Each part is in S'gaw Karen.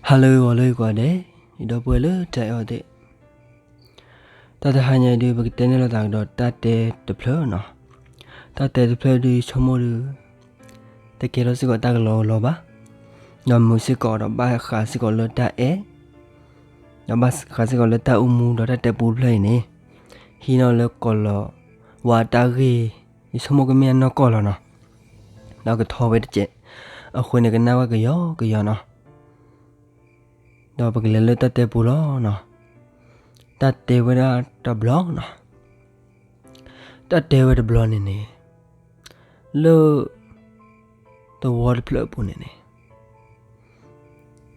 ဟါလၢဂီၤလၢကိးဂၤဒဲး, ယဒီပုၢ်ဝဲၢ်လၢတၢ်အဲၣ်အီၤသ့ၣ်, တၢ်တဟါညါအံၤဒုး ပကတဲန့ၢ်လိာ်သးကဒီးတၢ်တဲတဖျၢၣ်နီၤ. တၢ်တဲတဖျၢၣ်ဒုးဆိကမိၣ်ဒုး တကဲထီၣ်စ့ၢ်ကီးတၢ်ကလီကလီဘၣ်, ဒီးမုာ်စ့ၢ်ကီးဒီးဘၣ်ဃးစ့ၢ်ကီးလၢတၢ်အဲၣ်, ဒီးဘၣ်ဃးစ့ၢ်ကီးလၢတၢ်အိၣ်မူဒီးတၢ်တဲပူတဖျၢၣ်အံၤန့ၣ်, ဟံးန့ၢ်လၢကီးလီၤဝါတၢ်ဂ့ၢ်, ယဆိကမိၣ်ကမ့ၢ်အနီၢ်ကီၢ်လီၤနီၤ. ဒီးကထီဝဲတစဲး, အဃိန့ၣ်ကနၣ်ဝဲကယီကယီနီၤ. ဒီးပကလဲၤလၢတၢ်တဲပူလီၤနီၤ. တၢ်တဲဝဲဒၣ်တဘျီနီၤ. တၢ်တဲဝဲတဘျီန့ၣ်န့ၣ်, လၢ သဝီတဖျၢၣ်အပူၤန့ၣ်န့ၣ်,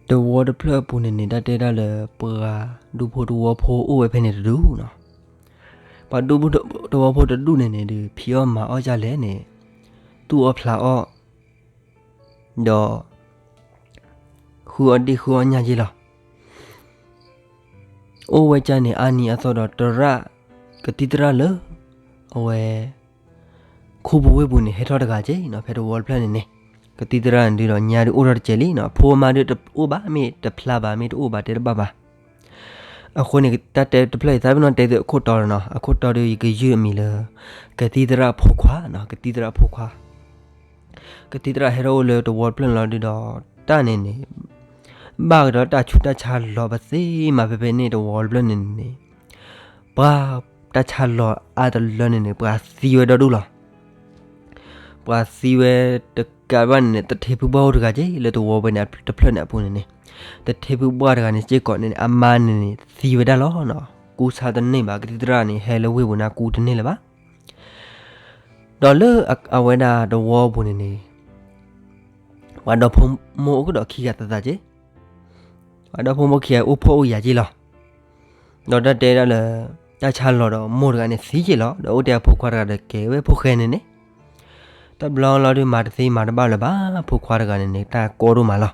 သဝီတဖျၢၣ်အပူၤန့ၣ်န့ၣ် တၢ်တဲဒၣ်လၢပှၤဒူဖိသဝီဖိအိၣ်ဝဲဖဲန့ၣ်တဒူၣ်နီၤ. ပှၤဒူဖိသဝီဖိတဒူၣ်န့ၣ်န့ၣ်ဒုး ဖံးအီၣ်မၤအီၣ်ဒ်လဲၣ်န့ၣ်, သူၣ်အီၣ်ဖျးအီၣ် ဒီး ဃုအီၣ်ဒ့ၣ်ဃုအီၣ်ညၣ်က့လီၤ. အိၣ်ဝဲဒၣ်န့ၣ် အါနံၤအသီဒီးသရၣ်, ကသံၣ်သရၣ်လၢ အဝဲ ခူပူၤဝ့ၢ်ပူၤန့ၣ် ဟဲထီၣ်တဂၤက့နီၤ, ဖဲသဝီတဖျၢၣ်န့ၣ်န့ၣ်, ကသံၣ်သရၣ်န့ၣ်ဒုးဒီးညၣ်ဒုးအိၣ်ထီၣ်တစဲးလံနီၤ, အဖိအမါဒုးတအိၣ်ဘၣ်, မ့ၢ်တဖျါဘၣ် မ့ၢ်တအိၣ်ဘၣ်တဲတဘၣ်ဘၣ်. အဃိန့ၣ် တၢ်တဲတဖျၢၣ်အံၤသးပ့ၤနီၣ်တဲသုးအခိၣ်တီလီၤနီၤ, အခိၣ်တီဒုး ယကယုၢ်အမံၤလၢ ကသံၣ်သရၣ်အဖိခွါနီၤ, ကသံၣ်သရၣ်အဖိခွါ ကသံၣ်သရၣ်ဟဲထီၣ်အိၣ်လၢသဝီတဖျၢၣ်န့ၣ်လီၤဒုးဒီး တၢ်န့ၣ်န့ၣ် ဘၣ်ကဒီးတၢ်ဆူးတၢ်ဆါလီၤပသ့မးဖဲဖဲန့ၣ်သဝီတဖျၢၣ်န့ၣ်န့ၣ်, ပှၤတၢ်ဆါလီၤအါတလၢန့ၣ်န့ၣ် ပှၤသံဝဲဒီဒူၣ်လီၤ. ပှၤသံဝဲတကးဘၣ်န့ၣ်န့ၣ် သထ့ဖုဘၣ်အိၣ်တဂၤက့ လၢသဝီဖဲန့ၣ်တဖျၢၣ်န့ၣ်အပူၤန့ၣ်န့ၣ်, သထ့ဖုဘၣ်တဂၤန့ၣ်စ့ၢ်ကီးန့ၣ် အမါန့ၣ်န့ၣ် သံဝဲဒၣ်လီၤနီၤ, ကူစါတန့ၢ်ဘၣ် ကသံၣ်သရၣ်န့ၣ် ဟဲလၢဝ့ၢ်ပူၤန့ၣ် ကူတန့ၢ်လၢၤဘၣ်. ဒီးလၢအဝဲဒၣ်သဝီပူၤန့ၣ်န့ၣ် ပှၤဒီဖိမိၢ်အိၣ်ကဒီးခံဂၤသးသးက့, ပှၤဒီဖိမိၢ်ခံဂၤအိၣ်ဖှီၣ်အိၣ်ယာ်က့လီၤ. ဒီးတၢ်တဲဒၣ်လၢ တၢ်ဆါလီၤဒီးမိၢ်တဂၤန့ၣ်သံက့လီၤ, ဒီးအိၣ်ထဲအဖိခွါတဂၤဒီးကဲဝဲဖိဃဲန့ၣ်န့ၣ်, တဘျီလီၤဒုးမၤတသ့မၤတဘၣ်လၢၤဘၣ်, ဖိခွါတဂၤန့ၣ်န့ၣ် တၢ်ကီဒိၣ်မးလီၤ.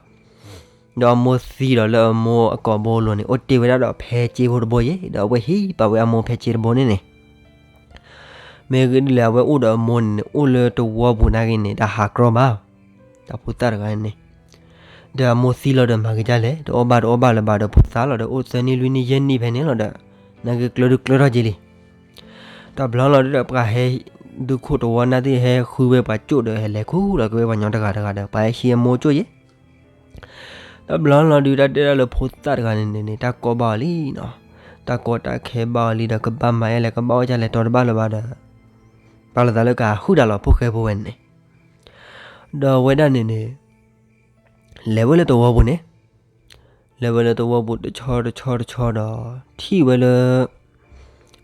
ဒီးအမိၢ်သံဒီးလၢအမိၢ်အကိာ်ဘိလိၤန့ၣ် အိၣ်တ့ၢ်ဝဲဒၣ်ဒီးဖဲစ့ဖိတဘိယဲ, ဒီးအဝဲဟံးပာ်ဝဲအမိၢ်ဖဲစ့တဘိန့ၣ်န့ၣ် မ့ၢ်ဂ့ၢ်ဒ်လဲၣ် အဝဲအိၣ်ဒီးအမိၢ်န့ၣ်န့ၣ် အိၣ်လၢသဝီပူၤနာ်က့န့ၣ် တၢ်ဟးကြီဘၣ်, တၢ်ဖိသၣ်တဂၤန့ၣ်, ဒီးအမိၢ်သံလီၤဒီးမၤက့ၤဒ်လဲၣ်, တအီၣ်ဘၣ်တအီၣ်ဘၣ်လၢၤဘၣ်ဒီးဖိသၣ်လီၤဒီး အိၣ်သၢနံၣ်လွံၢ်နံၣ်ယဲၢ်နံၣ်ဖဲန့ၣ်လီၤဒီး နာ်က့ကျၢၤဒုးကျၢၤထီၣ်က့ၤလံ. တဘျီလီၤဒုးဒီးပှၤဟဲ ဒုးခိၣ်သဝီနာ်က့ဟဲဃုဝဲပှၤကၠိၣ်ဒီးဟဲလဲၤခူၣ်လီၤက့ၤဝဲပှၤကညီတဂၤတဂၤဒီး ပှၤဟဲဟံးအမိၢ်ကၠိၣ်ယဲ တဘျီလီၤဒုး တၢ်တဲဒၣ်လၢဖိသၣ်တဂၤန့ၣ်န့ၣ် တၢ်ကီဘၣ်အီၤလံနီၤ, တၢ်ကီတၢ်ခဲဘၣ်အီၤလံဒီး ကဘၣ်မၤအဲၣ်လဲၣ် ကဘၣ်အီၣ်ဒ်လဲၣ် တီတဘၣ်လၢၤဘၣ်ဒီး ပာ်လီၤသးလၢကဟုၣ်တၢ်လီၤ ဖိၣ်ဃဲဖိဝဲန့ၣ်န့ၣ်, ဒီးအဝဲဒၣ်န့ၣ်န့ၣ် လဲၤဝဲလၢသဝီပူၤန့ၣ်, လဲၤဝဲလၢသဝီပူၤတဆီတဆီတဆီဒီး ထံၣ်ဝဲလၢ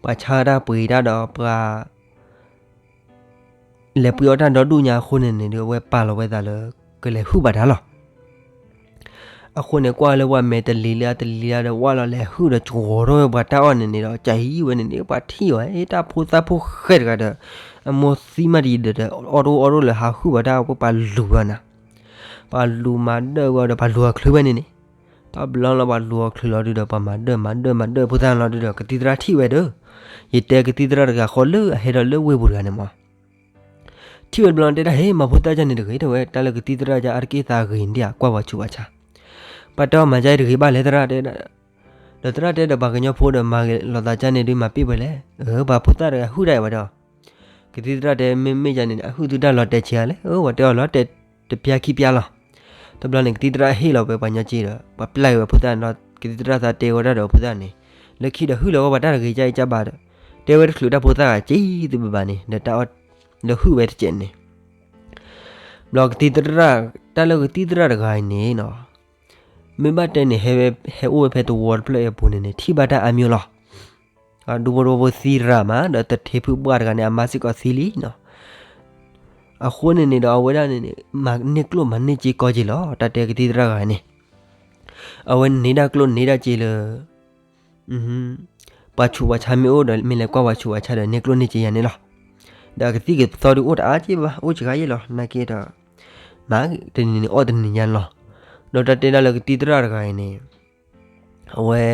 ပှၤဆါတၢ်ပှ့ၤတၢ်ဒီးပှၤ လဲၤပှ့ၤအီၣ်တၢ်ဒီဒူၣ်ညါအဃိန့ၣ်န့ၣ်ဒီး အဝဲပာ်လီၤဝဲသးလၢ ကလဲၤဟုၣ်ဘၣ်တၢ်လီၤ. အဃိန့ၣ် ကွၢ်လၢပှၤမဲာ်တလံၤလၢအတလံၤလၢဒီး ဝၢ်လီၤလဲၤဟုၣ်ဒီးကဝီၤထီၣ်ဝဲပှၤတၢ်အီၣ်န့ၣ်န့ၣ်ဒီး ကဟံးဝဲန့ၣ်န့ၣ် ပှၤထံၣ်အီၤ တၢ်ဖိသၣ်ဖိၣ်ဃဲတဂၤဒီး အမိၢ်သံမးတယံၤဒီး အီၣ်တအိၣ်အီတအိၣ်လၢဟးဟုၣ်ဘၣ်တၢ် ပှၤလူၤဝဲနီၤ, ပှၤလူၤမၤဒၢၣ်ဝဲဒီး ပှၤလူၤအချုးဝဲန့ၣ်န့ၣ်, တဘျီလီၤပှၤလူၤအချုးလီၤဒုးဒီး ပှၤမၤဒၢၣ်မၤဒၢၣ်မၤဒၢၣ်ဖိသၣ်လီၤဒုးဒီး ကသံၣ်သရၣ်ထံၣ်ဝဲဒီး, ယတဲကသံၣ်သရၣ်တဂၤဃီလၢအဟဲဒီးလၢဝ့ၢ်ပူၤတဂၤန့ၣ်မး ထံၣ်ဝဲတဘျီတဲဒၣ် ဟ့ၣ် မၤဖိသၣ်ကန့ၣ်တဂ့ၤ တဲဝဲ တၢ်လၢကသံၣ်သရၣ်ကအါတက့ၢ်သးဂ့ၤန့ၣ်ဒ်အကွၢ်ပှၤဆူးပှၤဆါ, ပှၤတဲအီၤမၤကန့ၣ်တဂ့ၤဘၣ်လဲၣ်သရၣ်တဲ, ဒီးသရၣ်တဲဒီးပှၤကညီဖိဒီးမၤဂ့ၤလိာ်သးကန့ၣ်ဒုး မၤပ့ၢ်ပှဲၤလဲၣ်, ပှၤဖိသၣ်တဂၤဟုၣ်တၢ်အံၤဝဲဒီး, ကသံၣ်သရၣ်တဲ မ့မ့ၢ်ယၤန့ၣ် အဟုၣ်သုတၢ်လီၤတဲာ်ဆံးအါလဲၣ်, အဝဲတဲအီၤလီၤတဲာ်တပျၢ်ခံပျၢ်လီၤ. တဘျီန့ၣ် ကသံၣ်သရၣ်ဟ့ၣ်လီၤဝဲပှၤကညီက့ဒီး ပှၤပျၢ်က့ၤဝဲဖိသၣ်န့ၣ်ဒီး ကသံၣ်သရၣ်သးတဲဝဲဒၣ်ဒီးဖိသၣ်န့ၣ်, လၢခံဒီးဟုၣ်လီၤဝဲပှၤတၢ်တဂ့ၤကၢ်အံၤကၢ်ဘၣ်ဒီး, တဲဝဲတချုးတၢ်ဖိသၣ်ဂၤက့ၤသုဘၣ်ဘၣ်န့ၣ် ဒီးတၢ်အီၣ်လၢဟုၣ်ဝဲတကဲးန့ၣ် ဘျီကသံၣ်သရၣ်, တၢ်လၢကသံၣ်သရၣ်တဂၤအံၤန့ၣ်နီၤ, မ့ၢ်ဘၣ်တဲန့ၣ် ဟဲဝဲ ဟဲအိၣ်ဝဲဖဲသဝီတဖျၢၣ်အံၤအပူၤန့ၣ်န့ၣ် ထံၣ်ဘၣ်တၢ်အါမးလီၤ. ဒူဖိသဝီဖိသံရၤမး ဒီးသထ့ဖုပှၢ်တဂၤန့ၣ် အမါစ့ၢ်ကီးသံလံနီၤ. အဃိန့ၣ်န့ၣ်ဒီး အဝဲဒၣ်န့ၣ်န့ၣ် မၤန့ၢ်ကျိၣ်မၤန့ၢ်စ့ကီးက့ၤလီၤ. တၢ်တဲကသံၣ်သရၣ်တဂၤန့ၣ် အဝဲန့ၢ်ဒၣ်ကျိၣ်န့ၢ်ဒၣ်စ့လၢ ပှၤဆူးပှၤဆါမ့ၢ်အိၣ်ဒီး မ့ၢ်လဲၤကွၢ်ပှၤဆူးပှၤဆါဒီး န့ၢ်ကျိၣ်န့ၢ်စ့ယၤန့ၣ်လီၤ. ဒီးကသံၣ်ကသီဒုးအိၣ်တအါက့ၢ်ဘၣ် အိၣ်စှၤယဲၢ်လီၤ နာ်က့ဒီး မၤတနံၤန့ၣ်အီၣ်တနံၤညါန့ၣ်လီၤ. ဒီးတၢ်တဲဒၣ်လၢကသံၣ်သရၣ်တဂၤအံၤန့ၣ် အဝဲ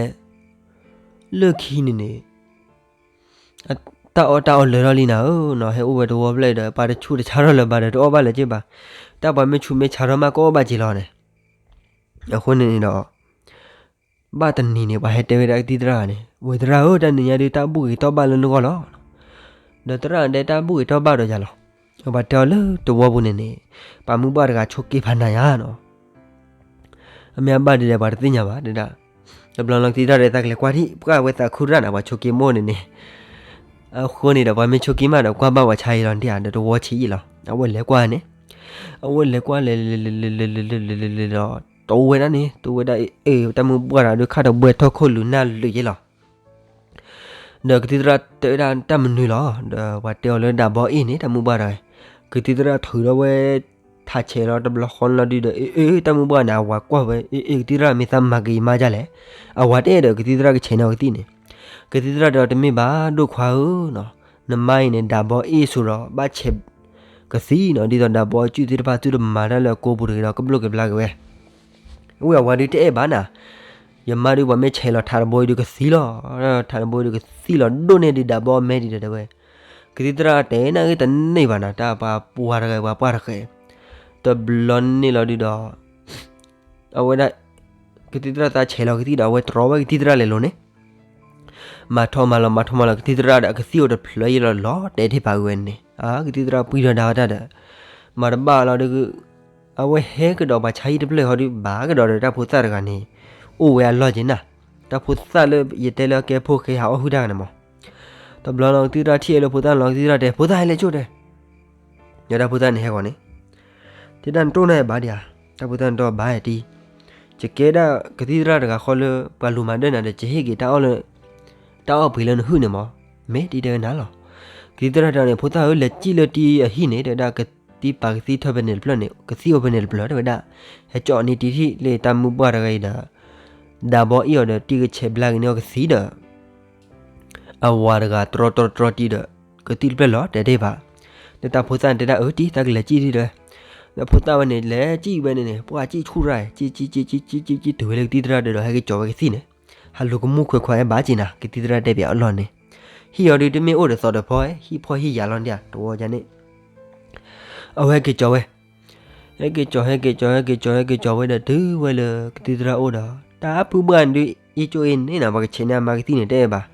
လၢခံန့ၣ်န့ၣ် တၢ်အီၣ်တၢ်အီလၢာ်ထီၣ်လံနၤဧၢနီၤ. ဟဲအိၣ်ဝဲသဝီဖျၢၣ်ဒီး ပှၤတဆူးတဆါထီၣ်လၢၤဘၣ်ဒီး တအီၣ်ဘၣ်လၢၤက့ၢ်ဘၣ်. တၢ်ပှၤမ့ၢ်ဆူးမ့ၢ်ဆါထီၣ်မး ကအီၣ်ဘၣ်က့ၤလီၤန့ၣ်. အဃိန့ၣ်န့ၣ်ဒီး ဘၣ်တနံၤန့ၣ် ပှၤဟဲတဲဝဲဒၣ်ကသံၣ်သရၣ်န့ၣ်, ဝဲသရၣ်ဧၢ, တၢ်နံၤညါဒုး တၢ်ဘူၣ်ဂ့ၤတီၢ်ဘၣ်လၢနဂီၢ်လီၤ. ဒီးသရၣ်တဲတၢ်ဘူၣ်ဂ့ၤတီၢ်ဘၣ်ဒီးယၤလီၤ. ပှၤတဲအီၤလၢတဝီပူၤန့ၣ်န့ၣ်, ပှၤမုၢ်ပှၢ်တဂၤဆိးက့ဖးနၤယၤနီၤ. အမ့ၢ်အဘၣ်ဒ်လဲၣ် ပှၤတသ့ၣ်ညါဘၣ်ဒၣ်. တဘျီလီၤကသံၣ်သရၣ်တဲ သးကလဲၤကွၢ်ထံၣ် ပှၢ်ဝဲသးခုရၣ်နၤ ပှၤဆိးက့မိၢ်န့ၣ်န့ၣ်. အဃိန့ၣ်ဒီး ပှၤမ့ၢ်ဆိးက့မးဒီး ကွၢ်ဘၣ်ပှၤဆါအံၤလီၤဒၣ် ဒီးတဝီဆံးအံၤလီၤ. အဝဲလဲၤကွၢ်န့ၣ်, အဝဲလဲၤကွၢ်လဲၤလဲၤလဲၤလဲၤလဲၤလဲၤလဲၤလဲၤလဲၤဒီး တဝဲဒၣ်န့ၣ် တဝဲဒၣ်အ့ၣ် တၢ်မုၢ်ပှၢ်တဂၤဒုး ခါတဘှဲထီၣ်ခိၣ်လူၤနၢ်လုာ်ယဲလီၤ. ဒီးကသံၣ်သရၣ်တဲဝဲဒၣ်တၢ်မနုၤလီၤ. ဒီးပှၤတဲအီၤလၢဒးဘီအ့ၣ်န့ၣ် တၢ်မုၢ်ပှၢ်တဂၤ, ကသံၣ်သရၣ်ထုးဒီးဝဲ ထးဆဲးလီၤတဘျီဃီလီၤဒုးဒီး အ့ၣ် အ့ၣ် တၢ်မုၢ်ပှၢ်န့ၣ် အဝၤကွၢ်ဝဲ အ့ၣ် အ့ၣ် ကသံၣ်သရၣ်မ့ၢ်သးမၤက့ၤမါဒ်လဲၣ်. အဝၤတဲဒီးကသံၣ်သရၣ်ကဆဲးန့ၢ်အီၤကသံၣ်န့ၣ်, ကသံၣ်သရၣ်တဲအီၤ တမ့ၢ်ဘၣ်ဒိၣ်ခွါဧၢ, နမါအံၤန့ၣ် ဒးဘီအ့ၣ်ဆိးဒီး ဘၣ်ဆဲးကသံၣ်နီၤ, ဒ်သိးဒးဘီအစုၣ်သ့ၣ်တဖၣ်သုတမၤတၢ်လၢအကိာ်ပူၤတဂ့ၤဒီး ကဘျိၣ်ကဘျါက့ၤဝဲ. အဝဲအဝၤဒုးတအဲၣ်ဘၣ်နၤ, ယမါဒုး ပှၤမ့ၢ်ဆဲးလီၤထးတဘိအံၤဒုးကသံၣ်လီၤ, ထးတဘိအံၤဒုးကသံၣ်လီၤဒိၣ်န့ၢ်ဒံးဒးဘီအမဲဒံးဒီးတဲဝဲ. ကသံၣ်သရၣ်တဲ နာ်ဂ့ၤတန့ၢ်ဘၣ်နၤ, တၢ်ပှၤပှၢ်တဂၤပှၤပှၢ်တဃဲး. တဘျီန့ၣ်လီၤဒုးဒီး အဝဲဒၣ် ကသံၣ်သရၣ်သးဆဲးလီၤကသံၣ်ဒီး အဝဲတြီဝဲကသံၣ်သရၣ်လဲၤလိၤန့ၣ်, မၤထီၣ်မၤလီၤ မၤထီၣ်မၤလီၤ ကသံၣ်သရၣ်ဒီး အကသံၣ်အိၣ်တဖျၢၣ်ယဲလီၤလီၤတဲာ်ထံၣ်ဖးဝဲန့ၣ်, အကသံၣ်သရၣ်ပှံၢ်ထီၣ်ဒါဝဲတၢ်ဒီး မၤတဘၣ်လီၤဒုး အဝဲဟဲကဒီးပှၤဆါဟံၣ်တဖျၢၣ်ဟီဒုး ဘၣ်ကဒီးဒီးတၢ်ဖိသၣ်တဂၤန့ၣ် အိၣ်ဝဲအလီၢ်က့ၤနၤ, တၢ်ဖိသၣ်လၢယတဲလၢအကဲဖိဃဲဟးအီၣ်ဟုၣ်တၢ်ဂၤန့ၣ်မး. တဘျီလီၤကသံၣ်သရၣ်ထံၣ်အဲၣ်လၢဖိသၣ်န့ၣ်လီၤ ကသံၣ်သရၣ်တဲ ဖိသၣ်ဟဲလဲၣ်ကၠိၣ်တဲ ဒီးတၢ်ဖိသၣ်န့ၣ်ဟဲဂီၤန့ၣ်, တဲဒၣ်နတိၢ်နီၣ်ယၤဘၣ်ဒံးဧါ, တၢ်ဖိသၣ်န့ၣ်တဲဘၣ်ယၤတံၢ်, ယကဲဒၣ်ကသံၣ်သရၣ်တဂၤဃီလၢ ပှၤလူၤမၤဒၢၣ်နၤဒီး ယဟ့ၣ်က့ၤတၢ်အီၣ်လၢ တၢ်အီၣ်ပှ့ၤလၢနဟုၣ်န့ၣ်မး, မ့ၢ်တံၢ်တဲဝဲနၤလီၤ. ကသံၣ်သရၣ်တဲအီၤန့ၣ် ဖိသၣ်ဧၢ လဲၤစံၣ်လၢတံၢ်အဟံၣ်န့ၣ် တဲဝဲဒၣ် ကသံၣ်ပာ်ကသံၣ်ထၢဖဲန့ၣ်တဖျၢၣ်န့ၣ် ကသံၣ်အိၣ်ဖဲန့ၣ်တဖျၢၣ် တဲဝဲဒၣ်, ဟဲကၠီန့ၢ်တံၢ်ထံၣ်လၢတၢ်မုၢ်ပှၢ်တဂၤအံၤဒီး ဒးဘီအ့ၣ်အီၤဒီးတံၢ်ကဆဲးဘျါက့ၤန့ၢ်အီၤကသံၣ်ဒီး အဝၤတဂၤတြီတြီတြီတံၢ်ဒီး ကသံၣ်တဖျၢၣ်လီၤတဲာ်တ့ၢ်ဘၣ်. ဒီးတၢ်ဖိသၣ်န့ၣ်တဲဒၣ် အၢတံၢ် သးကလဲၤစံၣ်တံၢ်တဲဝဲ, ဒီးဖိသၣ်ဝဲန့ၣ် လဲၤစံၣ်ဝဲန့ၣ်န့ၣ် ပှၢ်စံၣ်ဆူၣ်ရၣ် စံၣ်စံၣ်စံၣ်စံၣ်စံၣ်စံၣ်တုၤဝဲလၢကသံၣ်သရၣ်ဒီး ဟဲက့ၤကၠီဝဲကသံၣ်န့ၣ်, ဟးလူၤကမူၣ်ခွဲးခွါအဲၣ်ဘၣ်က့ၤနၤ ကသံၣ်သရၣ်တဲပၠးအလီၢ်န့ၣ်, ဟံၣ်အီၤဒုးတမ့ၢ်အိၣ်ဒီးသီဒီးဖီ ဟံၣ်ဖှီၣ်ဟံၣ်ယာ်လီၤဒၣ် တဝီကန့ၣ် အဝဲဟဲက့ၤကၠီဝဲ, ဟဲက့ၤကၠီ ဟဲက့ၤကၠီ ဟဲက့ၤကၠီ ဟဲက့ၤကၠီဝဲဒီးတုၤဝဲလၢကသံၣ်သရၣ်အိၣ်ဒီး တၢ်ဖုဘၣ်ဒုး အ့ၣ်ကၠိအ့ၣ်န့ၣ်နီၤ ပှၤကဆဲးန့ၢ်အမါကသံၣ်န့ၣ်တအဲၣ်ဘၣ်.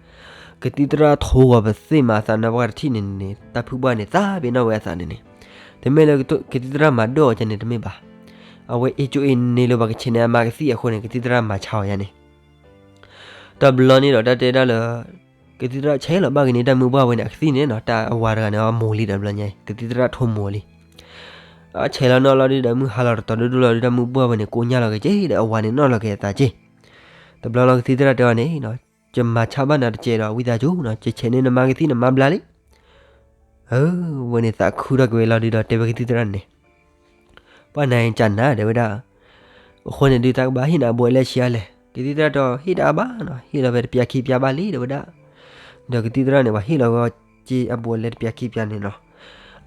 ကသံၣ်သရၣ်ထိဂီၤပသ့ၣ်မးအသးနီၤ ပှၤတထံၣ်န့ၣ်န့ၣ် တၢ်ဖုဘၣ်န့ၣ် သးပ့ၤနီၣ်ဝဲအသးန့ၣ်န့ၣ်, တမ့ၢ်လၢကသံၣ်သရၣ်မၤဒၢၣ်အီၤကန့ၣ်တမ့ၢ်ဘၣ်. အဝဲအ့ၣ်ကၠိအ့ၣ်န့ၢ်လၢပှၤကဆဲးန့ၢ်အမါကသံၣ်အဃိန့ၣ် ကသံၣ်သရၣ်မၤဆါအီၤယါန့ၣ် တဘျီန့ၣ်ဒီး တၢ်တဲဒၣ်လၢ ကသံၣ်သရၣ်ဆဲးလီၤဘၣ်က့ၤန့ၣ် တၢ်မုၢ်ပှၢ်ဝဲန့ၣ် အကသံၣ်န့ၣ်နီၤ တၢ်အဝၤတဂၤန့ၣ် အမိၢ်လံဒီးဘျီညါ ကသံၣ်သရၣ်ထိမိၢ်လံ. အဆဲးလီၤနီၤလီၤဒုးဒီး မုၢ်ဟါလီၤတတီၤဒိၣ်ဒိၣ်လီၤဒုး တၢ်မုၢ်ပှၢ်ဝဲန့ၣ် ကိညၢ်လီၤက့ၤက့ၤဒီး အဝၤန့ၣ်နီၣ်လီၤက့ၤအသးက့ၤ. တဘျီလီၤကသံၣ်သရၣ်တဲအီၤန့ၣ် ယမၤဆါဘၣ်နၤတစဲးဒီး ဝံသးစူၤနီၤ ယဆဲးန့ၢ်နမါကသံၣ်နမါဘျါလံ. အၢ ဝဲန့ၣ်သးခုထီၣ်က့ၤဝဲလီၤဒုးဒီး တဲဝဲကသံၣ်သရၣ်န့ၣ် ပှၤနၤအံၤကနၤ တဲဝဲဒၣ်. အဃိန့ၣ်ဒုး သးကဘၣ်ဟ့ၣ်နၤအဘူးအလဲဆံးအါလဲၣ်. ကသံၣ်သရၣ်တဲအီၤ ဟ့ၣ်တအါဘၣ်နီၤ ဟ့ၣ်လီၤဖဲတပျးခံပျးဘၣ်လံ တဲဝဲဒၣ်. ဒီးကသံၣ်သရၣ်န့ၣ် ပှၤဟ့ၣ်လီၤဝဲက့ၤအဘူးအလဲတပျးခံပျးန့ၣ်နီၤ.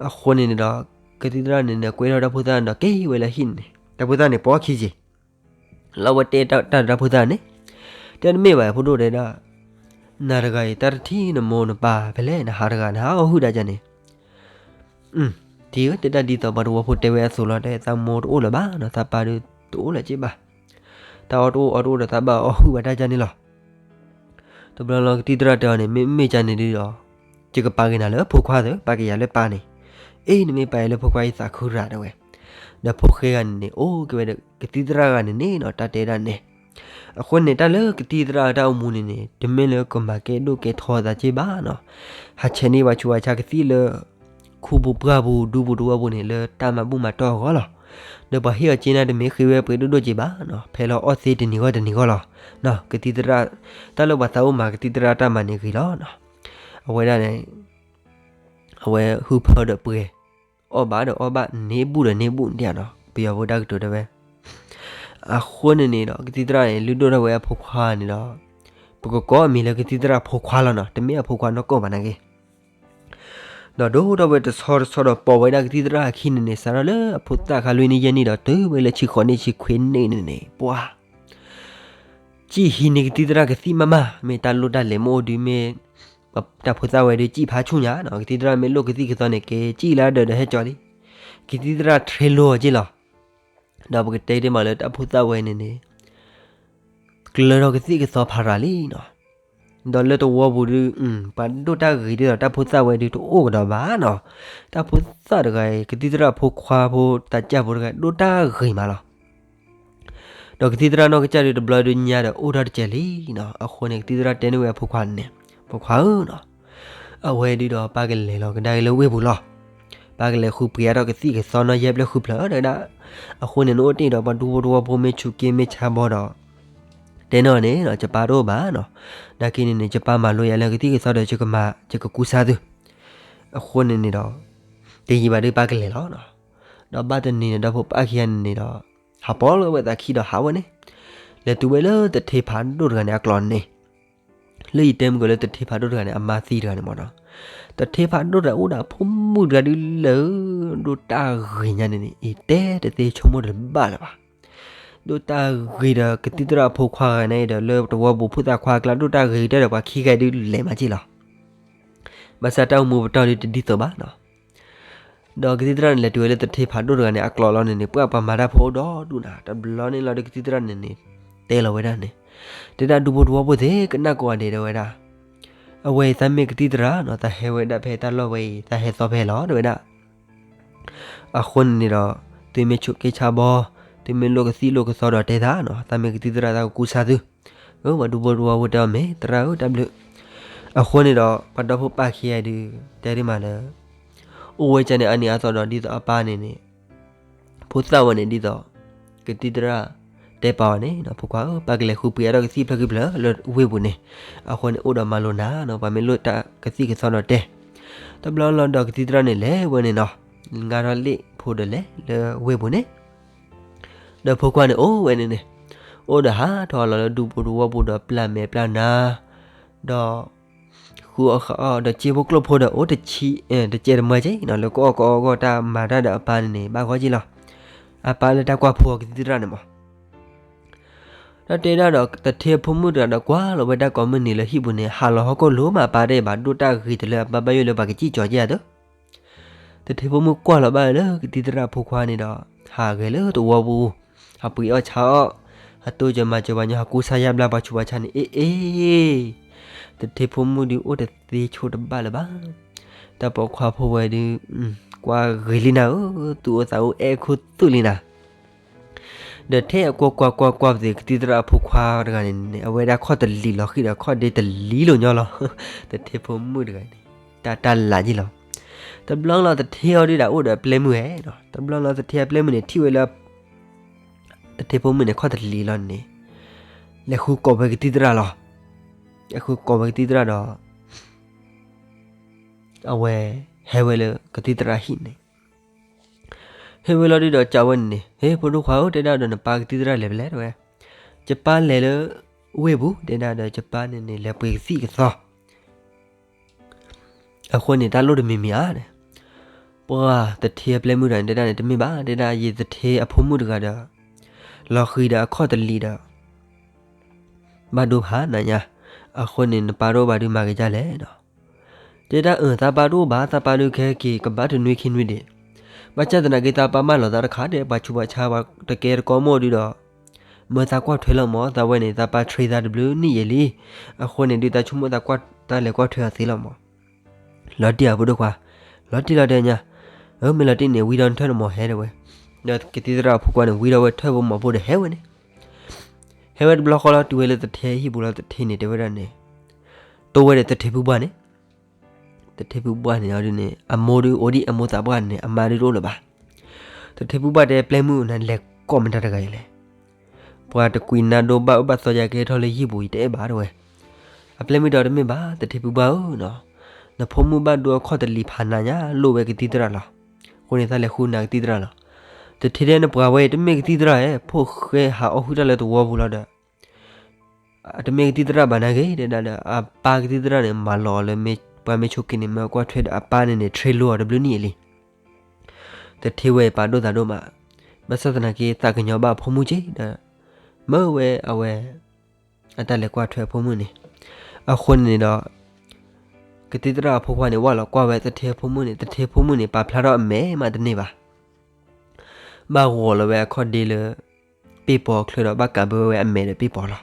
အဃိန့ၣ်န့ၣ်ဒီး ကသံၣ်သရၣ်န့ၣ်ဒီး ကွဲထီၣ်တၢ်ဖိသၣ်န့ၣ်ဒီး က့ၤဝဲလၢဟံၣ်န့ၣ် တၢ်ဖိသၣ်န့ၣ် ပိာ်ခံက့ၤ လီၤဝဲတဲတၢ်ဒီးတၢ်ဖိသၣ်န့ၣ်, တဲတမ့ၢ်ဘၣ် ဖိဒိၣ်တဲဒၣ်, နၤတဂၤအံၤ တၢ်တထံၣ်နမိၢ်နပၢ်ဖဲလဲၣ် နဟးတဂၤ နဟးအီၣ်ဟုၣ်ဒၣ်ကန့ၣ်. တံၢ်ဧၢ တဲဒၣ်ဒ်သိးပှၤတဝီဖိတဲဝဲအသိးလီၤ တဲသးမိၢ်တအိၣ်လၢၤဘၣ်နီၤ သးပၢ်ဒုးတအိၣ်လၢၤက့ၤဘၣ်. တၢ်အီၣ်တအိၣ်အီတအိၣ်ဒီး သးဘၣ်အီၣ်ဟုၣ်ဘၣ်တၢ်ကန့ၣ်လီၤ. တဘျီလီၤကသံၣ်သရၣ်တဲအီၤန့ၣ် မ့မ့ၢ်ကန့ၣ်ဒုးဒီး ယကပာ်က့ၤနၤလၢဖိခွါသၢ ပာ်က့ၤယၤလၢပၢ်န့ၣ်. အ့ နမ့ၢ်ပာ်ယၤလၢဖိခွါ ယသးခုရၣ်တဲဝဲ. ဒီးဖိၣ်ဃဲဂၤန့ၣ်န့ၣ် အိၣ်က့ၤဝဲဒီးကသံၣ်သရၣ်ဂၤန့ၣ်န့ၣ်နီၤ တၢ်တဲဒၣ်န့ၣ်. အဃိန့ၣ် တၢ်လၢကသံၣ်သရၣ်တၢ်အိၣ်မူန့ၣ်န့ၣ် တမ့ၢ်လၢကမၤကဲဒိၣ်ကဲထီအသးက့ဘၣ်နီၤ. ဟးဆဲးန့ၢ်ပှၤဆူးပှၤဆါကသံၣ်လၢ ခူပူၤပှၢ်ပူၤဒူပူၤတဝီပူၤန့ၣ် လၢတၢ်မၤဘူၣ်မၤတီၢ်အဂီၢ်လီၤ. ဒီးပှၤဟ့ၣ်အီၤက့နၤတမ့ၢ်ဃ့ဝဲပှ့ၤဒိၣ်ဒိၣ်က့ဘၣ်နီၤ ဖဲလီၤအီၣ်သ့တနံၤဂီၢ်တနံၤဂီၢ်လီၤ. ကသံၣ်သရၣ် တၢ်လၢပှၤသးအိၣ်မၤကသံၣ်သရၣ်တၢ်မၤန့ၣ်ဂ့ၤလီၤ. အဝဲဒၣ်န့ၣ် အဝဲဟုၣ်ဖၢဒီးပှဲၤ အီၣ်ဘၣ်ဒီးအီၣ်ဘၣ် န့ၢ်ဘူၣ်ဒီးန့ၢ်ဘူၣ်ဒ်နီၤ ပယီၤဖိတၢ်ကတိၤတဲဝဲ. အဃိန့ၣ်န့ၣ်ဒီး ကသံၣ်သရၣ်န့ၣ် လုၢ်ဒိၣ်ထီၣ်ဝဲအဖိခွါန့ၣ်ဒီး ပကကိးအမံၤလၢကသံၣ်သရၣ်ဖိခွါလီၤနီၤ တမ့ၢ်အဖိခွါနီၢ်ကီၢ်ဘၣ်နာ်က့ ဒီးဒိၣ်ထီၣ်ဝဲတဆီတဆီဒီး ပိာ်ဝဲဒၣ်ကသံၣ်သရၣ်အခံန့ၣ်န့ၣ် စးထီၣ်လၢအဖိသၣ်ခါလွံၢ်နံၣ်ယဲၢ်နံၣ်ဒီး တုၤဝဲလၢဆံဃိးနံၣ်ဆံခွံနံၣ်န့ၣ်န့ၣ် ပှၤ စံၣ်ဟံးန့ၢ်ကသံၣ်သရၣ်ကသံၣ်မးမး မ့ၢ်တၢ်လိၣ်တၢ်လဲၤမ့ၢ်အိၣ်ဒုးမ့ၢ် တၢ်ဖိသၣ်ဝဲဒုးစံၣ်ဖးဆူၣ်ညါနီၤ ကသံၣ်သရၣ်မ့ၢ်လိၣ်ကသံၣ်ကသီန့ၣ် က့ၤစံၣ်လၢဒီးဟဲကၠီလံ ကသံၣ်သရၣ်ထြ့လိာ်အီၤက့လီၤ. ဒီးပကတဲတ့ၢ်မးလၢတၢ်ဖိသၣ်ဝဲန့ၣ်န့ၣ် ကျၢၤထီၣ်ကသံၣ်ကသီဖးရၤလံနီၤ. ဒီးလၢတဝီပူၤဒုး ပှၤဒိၣ်တၢ်ဂ့ၤဒ်သိးတၢ်ဖိသၣ်ဝဲဒုးတအိၣ်ကဒီးဘၣ်နီၤ. တၢ်ဖိသၣ်တဂၤအံၤ ကသံၣ်သရၣ်ဖိခွါဖိတၢ်ကၢ်ဖိတဂၤ ဒိၣ်တၢ်ဂ့ၤမးလီၤ. ဒီးကသံၣ်သရၣ်နီၢ်ကစၢ်ဒုးတဘျီဒုးညါဒီးအိၣ်ထီၣ်တစဲးလံနီၤ. အဃိန့ၣ် ကသံၣ်သရၣ်တဲန့ၢ်ဝဲအဖိခွါန့ၣ်, ဖိခွါဧၢနီၤ, အဝဲဒုးဒီးပၢ်ကလဲၤလီၤကဒါက့ၤလၢဝ့ၢ်ပူၤလီၤ. ပၢ်ကလဲၤဃုပှ့ၤအါထီၣ်ကသံၣ်ကသီနီၢ်ယဲၢ်ဖျၢၣ်ဃုဖျၢၣ်တဝဲဒၣ်. အဃိန့ၣ် နအိၣ်တ့ၢ်ဒီးပှၤဒူဖိတဝီဖိမ့ၢ်ဆူးက့မ့ၢ်ဆါဘီဒီး တဲန့ၢ်အီၤန့ၣ်ဒီး ယပၢ်တအိၣ်ဘၣ်နီၤ. နာ်က့န့ၣ်န့ၣ် ယပၢ်မၤလိယၤလၢကသံၣ်ကသီဒီး ယကမၤ ယကကူစါသု. အဃိန့ၣ်န့ၣ်ဒီး တယံာ်ဘၣ်ဒုးပၢ်ကလဲၤလီၤနီၤ. ဒီးဘၣ်တနံၤန့ၣ် ဒီဖိပၢ်ခံဂၤန့ၣ်န့ၣ်ဒီး ဟးပိာ်လီၤဝဲသးခံဒီးဟးဝဲန့ၣ် လဲၤတုၤဝဲလၢသထ့ဖးဒိၣ်တဂၤန့ၣ်အကျိးန့ၣ်. လၢယတဲမုၢ်ကီၤလၢသထ့ဖးဒိၣ်တဂၤန့ၣ် အမါသံတဂၤန့ၣ်မ့ၢ်နီၤ. သထ့ဖးဒိၣ်တဂၤအိၣ်ဒီးအဖိမုၣ်တဂၤဒုးလၢ ဒိၣ်တၢ်ဂ့ၤညါန့ၣ်န့ၣ် အံၤတဲတသ့ဆိကမိၣ်တဘၣ်လၢၤဘၣ်. ဒိၣ်တၢ်ဂ့ၤဒီးကသံၣ်သရၣ်အဖိခွါဂၤန့ၣ်ဒီး လၢတဝီပူၤဖိသၣ်ခွါအကျါ ဒိၣ်တၢ်ဂ့ၤကတၢၢ်ဒီးပှၤခံဂၤဒုးလဲၤမးက့ၢ်လီၤ. ဘၣ်ဆၣ်တၢ်အိၣ်မူပတီၢ်ဒုးတဒ်သိးဘၣ်နီၤ. ဒီးကသံၣ်သရၣ်န့ၣ်လဲၤတုၤဝဲလၢသထ့ဖးဒိၣ်တဂၤန့ၣ် အကျိးလီၤန့ၣ်န့ၣ် ပှၤပှၤမၤတၢ်ဖိအိၣ်ဒီဒူၣ်နၤ. တဘျီန့ၣ်လီၤဒီးကသံၣ်သရၣ်န့ၣ်န့ၣ် တဲလီၤဝဲဒၣ်န့ၣ်, တဲဒၣ်ဒူဖိတဝီဖိသ့ၣ် ကနၣ်ကိးဂၤဒဲးတဝဲဒၣ်. အဝဲအံၤသးမ့ၢ်ကသံၣ်သရၣ်နီၤ, သးဟဲဝဲဒၣ်ဖဲတၢ်လီၢ်ဝဲအံၤ သးဟဲသီဖဲလီၤတဝဲဒၣ်. အဃိန့ၣ်န့ၣ်ဒီး သုမ့ၢ်ဆိးက့ဆါဘီ, သုမ့ၢ်လိၣ်ကသံၣ်လိၣ်ကသီဒီးတဲသးနီၤ, သးမ့ၢ်ကသံၣ်သရၣ်သးကကူစါသု. အဝဲဒူဖိတဝီဖိတဲအီၤမ့ၢ်သရၣ်ဧၢ တၢ်ဘျုး. အဃိန့ၣ်ဒီး ပှၤဒီဖိပၢ်ခံဂၤဒုး တဲဒ်မးလၢ အိၣ်ဝဲကန့ၣ်အါနံၤအါသီဒီး ဒ်သိးအပၢ်န့ၣ်န့ၣ် ဖိသၣ်ဝဲန့ၣ်ဒ်သိး ကသံၣ်သရၣ်တဲပာ်အီၤန့ၣ်, ဖိခွါဧၢ ပၢ်ကလဲၤဃုပှ့ၤအါထီၣ်ကသံၣ်ဖျၢၣ်ခံဖျၢၣ်လၢဝ့ၢ်ပူၤန့ၣ်, အဃိန့ၣ် အိၣ်ဒီးမၤလိနၤနီၤ, ပှၤမ့ၢ်လိၣ်တၢ်ကသံၣ်ကသီဒီးတဲ. တဘျီလီၤဒီးကသံၣ်သရၣ်န့ၣ်လဲၤဝဲန့ၣ်နီၤ, ငါထီၣ်လ့ၣ်ဖိဒီးလဲၤလၢဝ့ၢ်ပူၤန့ၣ် ဒီးဖိခွါန့ၣ်အိၣ်ဝဲန့ၣ်န့ၣ်, အိၣ်ဒီးဟးထီၣ်လီၤလၢဒူဖိတဝီဖိဒီးပျၢ်မဲာ်ပျၢ်နါ, ဒီး ဃုအီၣ်ဃုအီဒီးစ့ဖိကျိၣ်ဖိဒီးအိၣ်တဆံ, တကဲတမၢက့နီၤ, လၢကအီၣ်ကအီကီၢ်တၢ်မၤတၢ်ဒီးအပၢ်န့ၣ်န့ၣ် ဘၣ်ဂီၢ်က့လီၤ. အပၢ်လၢတၢ်ကွၢ်ဖိအီၤကသံၣ်သရၣ်န့ၣ်မး ဒီးတဲဒၣ်ဒီးသထ့အဖိမုၣ်တဂၤဒီးကွၢ်လီၤဝဲတၢ်ကိးမုၢ်နံၤလၢဟံၣ်ပူၤန့ၣ် ဟးလီၤဟီၣ်ခိၣ်လိၤမး အပၢ်တဲဘၣ် ဒိၣ်တၢ်ဂ့ၤတလၢအပၢ်ဘၣ်ယိၣ်လၢပှၤကစံၣ်ကၠီၤက့ဧါသၢ. သထ့ဖိမုၣ်ကွၢ်လီၤဘၣ်လၢကသံၣ်သရၣ်အဖိခွါန့ၣ်ဒီး ဟးဂဲၤလၢတဝီပူၤ, ဟးပှ့ၤအီၣ်ဆါအီၣ်, ဟးတိစၢၤမၤစၢၤပှၤညီ ဟးကူစါယါဘျါပှၤဆူးပှၤဆါန့ၣ် အ့ၣ်အ့ၣ်, သထ့ဖိမုၣ်ဒုးအိၣ်တသ့ဆိတဘၣ်လၢၤဘၣ်. တၢ်ပိာ်ခွါဖိဝဲဒုး ကွၢ်ဂ့ၤလံနၤဧၢ, သူၣ်အိၣ်သးအိၣ်အဲၣ်ခူသူၣ်လံနၤ ဒီးထဲအကွၢ်ကွၢ်ကွၢ်ကွၢ်ပသ့ၣ် ကသံၣ်သရၣ်အဖိခွါတဂၤန့ၣ်န့ၣ် အဝဲဒၣ်ခီၣ်တလံၤလီၤဃံၤဒီးခီၣ်ဒ့တလံၤလိာ်ညီလီၤ. သထ့ဖိမုၣ်တဂၤန့ၣ် တၢ်တၢ်လၤက့လီၤ. တဘျီလီၤသထ့အီၤဒုးဒၣ်အိၣ်ဒီးအပျဲၢ်မုၣ်ဧဲ, တဘျီလီၤသထ့အပျဲၢ်မုၣ်န့ၣ် ထံၣ်ဝဲလၢ သထ့ဖိမုၣ်န့ၣ် ခီၣ်တလံၤလီၤန့ၣ် လဲၤဃုကိးဝဲကသံၣ်သရၣ်လီၤ. လဲၤဃုကိးဝဲကသံၣ်သရၣ်ဒီး အဝဲ ဟဲဝဲလၢကသံၣ်သရၣ်ဟံၣ်န့ၣ် ဟဲဝဲလီၤဒုးဒီးကးဝဲန့ၣ်န့ၣ် ဟ့ၣ် ဖိဒိၣ်ခွါဧၢ တဲဒၣ်ဒီးနပၢ်ကသံၣ်သရၣ်လဲၤဖဲလဲၣ်တဲဝဲ, ယပၢ်လဲၤလၢ ဝ့ၢ်ပူၤ တဲဒၣ်ဒီးယပၢ်န့ၣ်န့ၣ် လဲၤပှ့ၤကသံၣ်ကသီ အဃိန့ၣ် တၢ်လိၣ်တမံၤမံၤဧါန့ၣ်, ပှၤသထ့အပျဲၢ်မုၣ်တဂၤန့ၣ် တဲဒၣ်န့ၣ် တမ့ၢ်ဘၣ် တဲဒၣ် ယသထ့အဖိမုၣ်တဂၤဒီး လီၤဃံၤဒီးအခီၣ်တလံၤဒီး ဘၣ်ဒိဖးနၤညါ, အဃိန့ၣ် နပၢ်တအိၣ်ဘၣ်ဒုးမၤက့ၤဒ်လဲၣ်ဒီး တဲဒၣ်အၢ သးပၢ်တအိၣ်ဘၣ် သးပၢ်ဒုးကဟဲက့ၤကဘၣ်တနွံခံနွံဒံး, ဘၣ်ဆၣ်သနာ်က့ သးပၢ်မၢလီၤသးတခါဒီး ပှၤဆူးပှၤဆါပှၤတကဲတကီမိၣ်ဒုးဒီး မၢသးကွၢ်ထွဲလီၤမး သးဝဲန့ၣ် သးပၢ် train သးတဘျုးနံၣ်ယဲၢ်လံ, အဃိန့ၣ်ဒုး သးဆိကမိၣ်သးကွၢ်တၢ်လဲၤကွၢ်ထွဲအီၤသ့လီၤမး, လီၤတံၢ်ဧါဖိဒိၣ်ခွါ, လီၤတံၢ်လီၤတဲညါ, အၢ မ့ၢ်လီၤတံၢ်န့ၣ် ဝံထီၣ်နထၢၣ်နမီၤဟဲတဲဝဲ, ဒီးကသံၣ်သရၣ်အဖိခွါန့ၣ် ဝံထီၣ်ဝဲထၢၣ်ဖိမီၤဖိဒီးဟဲဝဲန့ၣ် ဟဲဝဲတဘျီဃီလီၤ တုၤဝဲလၢသထ့ဟံၣ်ပူၤလီၤ သထ့န့ၣ် တဲဝဲဒၣ်န့ၣ်, တိဝဲဒီးသထ့ဖုဘှၣ်န့ၣ်, သထ့ဖုဘှၣ်န့ၣ်အီၤဒုးန့ၣ် အမိၢ်ဒုးအိၣ်ဒံး အမိၢ်သးပှၢ်န့ၣ် အမါဒုးတအိၣ်လၢၤဘၣ်. သထ့ဖုဘှၣ်တဲ ပျဲၢ်မုၣ်နလဲၤကိးမတၤတဂၤအံၤလဲၣ်, ပှၤတကွံနါဒိဘၣ်အၢဘၣ်သီယၤကဟဲထီၣ်လၢဟံၣ်ပူၤအံၤတအဲၣ်ဘၣ်တဲဝဲ, အပျဲၢ်မုၣ်ဒီးတမ့ၢ်ဘၣ် သထ့ဖုဘှၣ်ဧၢနီၤ, နဖိမုၣ်ဘၣ်ဒိအခီၣ်တလံၤဖးနၤညါ လိၣ်ဝဲကသံၣ်သရၣ်လီၤ, အဃိန့ၣ် သးလဲၤဃုနၤကသံၣ်သရၣ်လီၤ. သထ့တဲ နပှၤဝဲအံၤ တမ့ၢ်ကသံၣ်သရၣ်ဧါ, ဖိၣ်ဃဲဟးအီၣ်ဟုၣ်တၢ်လၢတဝီပူၤလီၤဒီး အတမ့ၢ်ကသံၣ်သရၣ်ဘၣ်နာ်က့ တဲဒၣ်ဒီး အပၢ်ကသံၣ်သရၣ်န့ၣ် မၤလီၤအီၤလၢပှၤမ့ၢ်ဆိးက့န့ၣ် မၢကွၢ်ထွဲဒီးအပၢ်န့ၣ်န့ၣ် trainလိအီၤတဘျုးနံၣ်ယဲၢ်လံ. သထ့ဝဲပာ်ဒိၣ်သးဒိၣ်မး, ဘၣ်ဆၣ်သနာ်က့ သးကညီၤဘၣ်အဖိမုၣ်က့ဒီး မၢဝဲအဝဲ အတၢ်လဲၤကွၢ်ထွဲအဖိမုၣ်န့ၣ်, အဃိန့ၣ်န့ၣ်ဒီး ကသံၣ်သရၣ်အဖိခွါန့ၣ် ဝၢ်လီၤကွၢ်ဝဲသထ့အဖိမုၣ်န့ၣ် သထ့ဖိမုၣ်န့ၣ် ပာ်ဖျါထီၣ်အမဲာ်မးတန့ၢ်ဘၣ် ဘၣ်ဂီၤလီၤဝဲအခီၣ်ဒ့လၢ ပ့ၢ်ပီၤအချၢဒီး ဘၣ်ကးဘၢဝဲအမဲာ်ဒီးပ့ၢ်ပီၤလီၤ.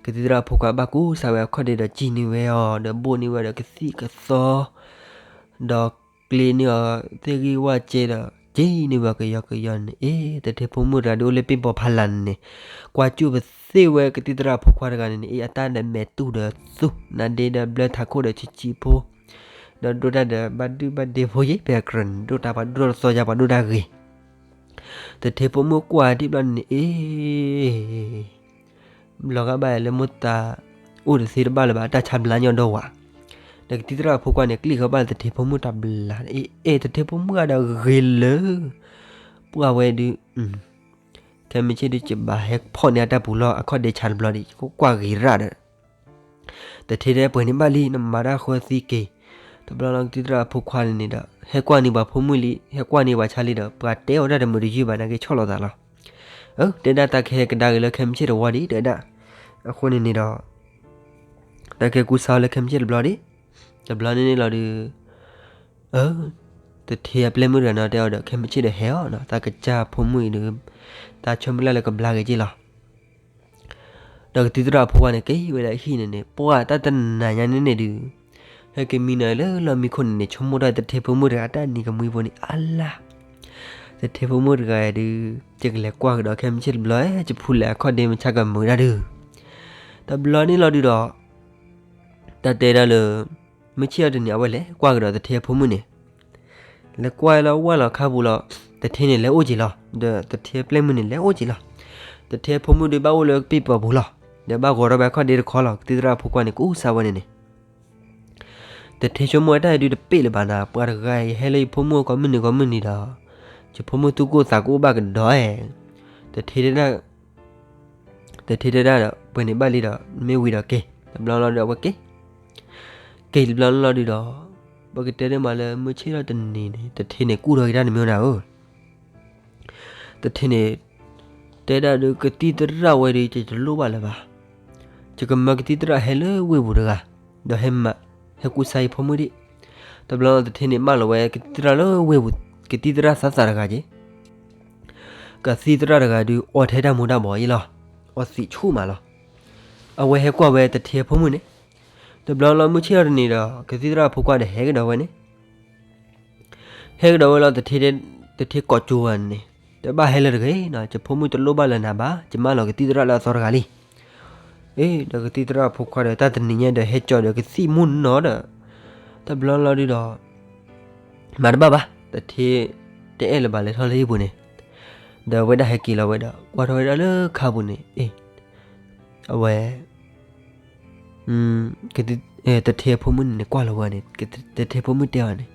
ကသံၣ်သရၣ်အဖိခွါဘၣ်ကူစါဝဲအခီၣ်ဒ့ဒီး စံၣ်န့ၢ်ဝဲအီၤ ဒီးဘိၣ်န့ၢ်ဝဲဒီးကသံၣ်ကသီ ဒီးကျ့န့ၢ်အီၤသ့ၣ်ဂံၢ်ဝၣ်စဲဒီး စံၣ်န့ၢ်ဝဲကယီကယီန့ၣ် အ့ သထ့ဖိမုၣ်တဂၤဒုးအိၣ်လၢပ့ၢ်ဘီဖးလၢ်န့ၣ်န့ၣ် ကွၢ်ကၠူၣ်ပသ့ၣ်ဝဲကသံၣ်သရၣ်အဖိခွါတဂၤန့ၣ်န့ၣ် အ့ အတၢ်ဒီးမဲာ်တူၢ်ဒီးသူၣ် နါဒ့ဒီးဘျၢထးခိၣ်ဒီးဆံးဆံးဖိ ဒီးဒိၣ်တၢ်ဒီးဘၣ်ဒုၣ်ဘၣ်ဒ့ဖိယ့ၣ် ဖဲအကြၢးန့ၣ် ဒိၣ်တၢ်ပှၤဒိၣ်တၢ်တသီယါပှၤဒိၣ်တၢ်ဂ့ၤ သထ့ဖိမုၣ်ကွၢ်ဒံၣ်ဘျီန့ၣ်န့ၣ် အ့ ဘျီဂၤဘၣ်လၢမိၢ်သးအိၣ်တသ့တဘၣ်လၢၤဘၣ် တၢ်ဆါဘျါညီဒီးဝဲ ဒီးကသံၣ်သရၣ်အဖိခွါန့ၣ် ကျံၣ်ဃီဘၣ်လၢသထ့ဖိမုၣ်တၢ်ဘျါ အ့ အ့ သထ့ဖိမုၣ်ဂၤဒီးဂ့ၤလၢ ပှၢ်ဝဲဒုး ခဲမုၢ်ဆ့ၣ်ဒုး ယဘၣ်ဟဲဖီၣ်န့ၢ်အတၢ်ပူၤလီၢ် အခီၣ်ဒ့ဆါတဘျီဒံး ယကကွၢ်ဂ့ၤရၣ်ဒီး သထ့တဲပှဲၤန့ၣ်ဘၣ်လံ နမၤတၢ်ဃၢသံက့ၤ တဘျီလီၤကသံၣ်သရၣ်အဖိခွါန့ၣ်န့ၣ်ဒီး ဟဲကွၢ်န့ၢ်ပှၤဖိမုၣ်လံ ဟဲကွၢ်န့ၢ်ပှၤဆါလံဒီး ပှၤတဲအီၤတၢ်တမုာ်တယုၢ်ဘၣ် နာ်က့ဆီၣ်လီၤသးလီၤ အၢ တဲဒၣ်တၢ်ခဲကဒါက့ၤလၢခဲမုၢ်ဆ့ၣ်တဝီဒံး တဲဒၣ် အဃိန့ၣ်န့ၣ်ဒီး တၢ်ကဲကူစါအီၤလၢခဲမုၢ်ဆ့ၣ်တဘျီဒံး တဘျီန့ၣ်န့ၣ်လီၤဒုး အၢ သထ့အပျဲၢ်မုၣ်တဂၤနီၤတဲအီၤဒီး ခဲမုၢ်ဆ့ၣ်ဒီးဟဲအီၤနီၤ သးကစၢ်ဖိမုၣ်အံၤဒုး သးဆိမိၣ်လၢ်လၢကဘျါက့ၤက့ၢ်လီၤ ဒီးကသံၣ်သရၣ်အဖိခွါန့ၣ် က့ၤဝဲဒၣ်ဟံၣ်န့ၣ်န့ၣ် ပှၢ်တၢ်တနၤညါန့ၣ်န့ၣ်ဒုး ဟဲက့ၤမံနီၤလၢလီၢ်မံခိၣ်န့ၣ်န့ၣ် ဆိကမိၣ်ထီၣ်သထ့ဖိမုၣ်တဂၤအတၢ်နံၤကမှံဖိန့ၣ် အါလါ သထ့ဖိမုၣ်တဂၤဒုး ယကလဲၤကွၢ်ကဒီးခဲမုၢ်ဆ့ၣ်တဘျီ ယဖူလဲၤအခီၣ်ဒ့မုၢ်ဆါကမုာ်ဒၣ်ဒုး တဘျီန့ၣ်လီၤဒုးဒီး တၢ်တဲဒၣ်လၢ မုၢ်ဆ့ၣ်အီၤတနံၤအဝဲလဲၤကွၢ်ကဒီးသထ့အဖိမုၣ်န့ၣ် လဲၤကွၢ်လီၤဝၢ်လီၤခါပူၤလီၤ သထ့န့ၣ်လဲၤအိၣ်က့ၤလီၤ ဒီးသထ့အပျဲၢ်မုၣ်န့ၣ်လဲၤအိၣ်က့ၤလီၤ သထ့အဖိမုၣ်ဒုးဘၣ်အိၣ်လၢပ့ၢ်ပီၤပူၤလီၤ ဒီးဘၣ်ဂီၤထီၣ်ဝဲအခီၣ်ဒ့တခီလီၤ ကသံၣ်သရၣ်အဖိခွါန့ၣ် ကူစါဝဲန့ၣ်န့ၣ် သထ့ဆိကမိၣ်ဝဲတၢ်အံၤဒုးတပ့ၢ်လၢၤဘၣ်နၤ ပှၤတဂၤအံၤဟဲလၢယဖိမုၣ်ကိးမုၢ်နံၤကိးမုၢ်နံၤဒီး ယဖိမုၣ်သူၣ်ကိၢ်သးကိၢ်ဘၣ်ကဒီးဧါ သထ့တဲဒၣ် သထ့တဲဒၣ်ဒီး ပှဲၤန့ၣ်ဘၣ်လံဒီး မ့ၢ်ဝံၤဒီးက့ၤ တဘျီလီၤဒီးအဝဲက့ၤ က့ၤတဘျီလီၤဒုးဒီး ပကတဲဒ်မးလၢမုၢ်ဆ့ၣ်ထီၣ်တနံၤန့ၣ် သထ့န့ၣ်ကူၣ်ထီၣ်က့ၤတၢ်တမံၤနၤဧၢ သထ့န့ၣ် တဲဒၣ်ဒုးကသံၣ်သရၣ်ဝဲဒုး ယတလိၣ်ဘၣ်လၢၤဘၣ်. ယကမၢကသံၣ်သရၣ်ဟဲလၢဝ့ၢ်ပူၤတဂၤ, ဒီးဟဲမၤ ဟဲကူစါယဖိမုၣ်ဒံး. တဘျီလီၤသထ့န့ၣ်မၢလီၤဝဲကသံၣ်သရၣ်လၢဝ့ၢ်ပူၤ, ကသံၣ်သရၣ်သးသးတဂၤက့ၤ. ကသံၣ်သရၣ်တဂၤဒုး အီထဲတၢ်မူၤတၢ်ဘှီးယ့လီၤ. အီသံးဆူၣ်မးလီၤ. အဝဲဟဲကွၢ်ဝဲသထ့ဖိမုၣ်န့ၣ်, တဘျီလီၤမုၢ်ဆ့ၣ်ထီၣ်တနံၤဒီး ကသံၣ်သရၣ်အဖိခွါဒီးဟဲကဒီးဝဲန့ၣ် ဟဲကဒီးဝဲလီၤ သထ့ကိးကၠိဝဲန့ၣ်, တဘၣ်ဟဲလၢၤတဂ့ၤနီၤ, ယဖိမုၣ်တလိၣ်ဘၣ်လၢၤနၤဘၣ်, ယမၢလီၤကသံၣ်သရၣ်လၢအသီတဂၤလံ. အ့ ဒီးကသံၣ်သရၣ်အဖိခွါဒီးတၢ်တနံၤညါဒီးဟဲကၠီဒီးကသံၣ်မူၢ်နီၤဒီး, တဘျီလီၤဒုးဒီး မၤတဘၣ်ဘၣ်, သထ့တအဲၣ်လၢၤဘၣ်လဲၤထီၣ်လၢဟံၣ်ပူၤန့ၣ်, ဒီးဝဲဒၣ်ဟဲက့ၤလီၤဝဲဒီး ကွၢ်ထီၣ်ဝဲဒၣ်လၢခါပူၤန့ၣ် အ့ အဝဲ သထ့ဖိမုၣ်န့ၣ်န့ၣ် ကွၢ်လီၤဝဲန့ၣ်, သထ့ဖိမုၣ်တဲအီၤန့ၣ်,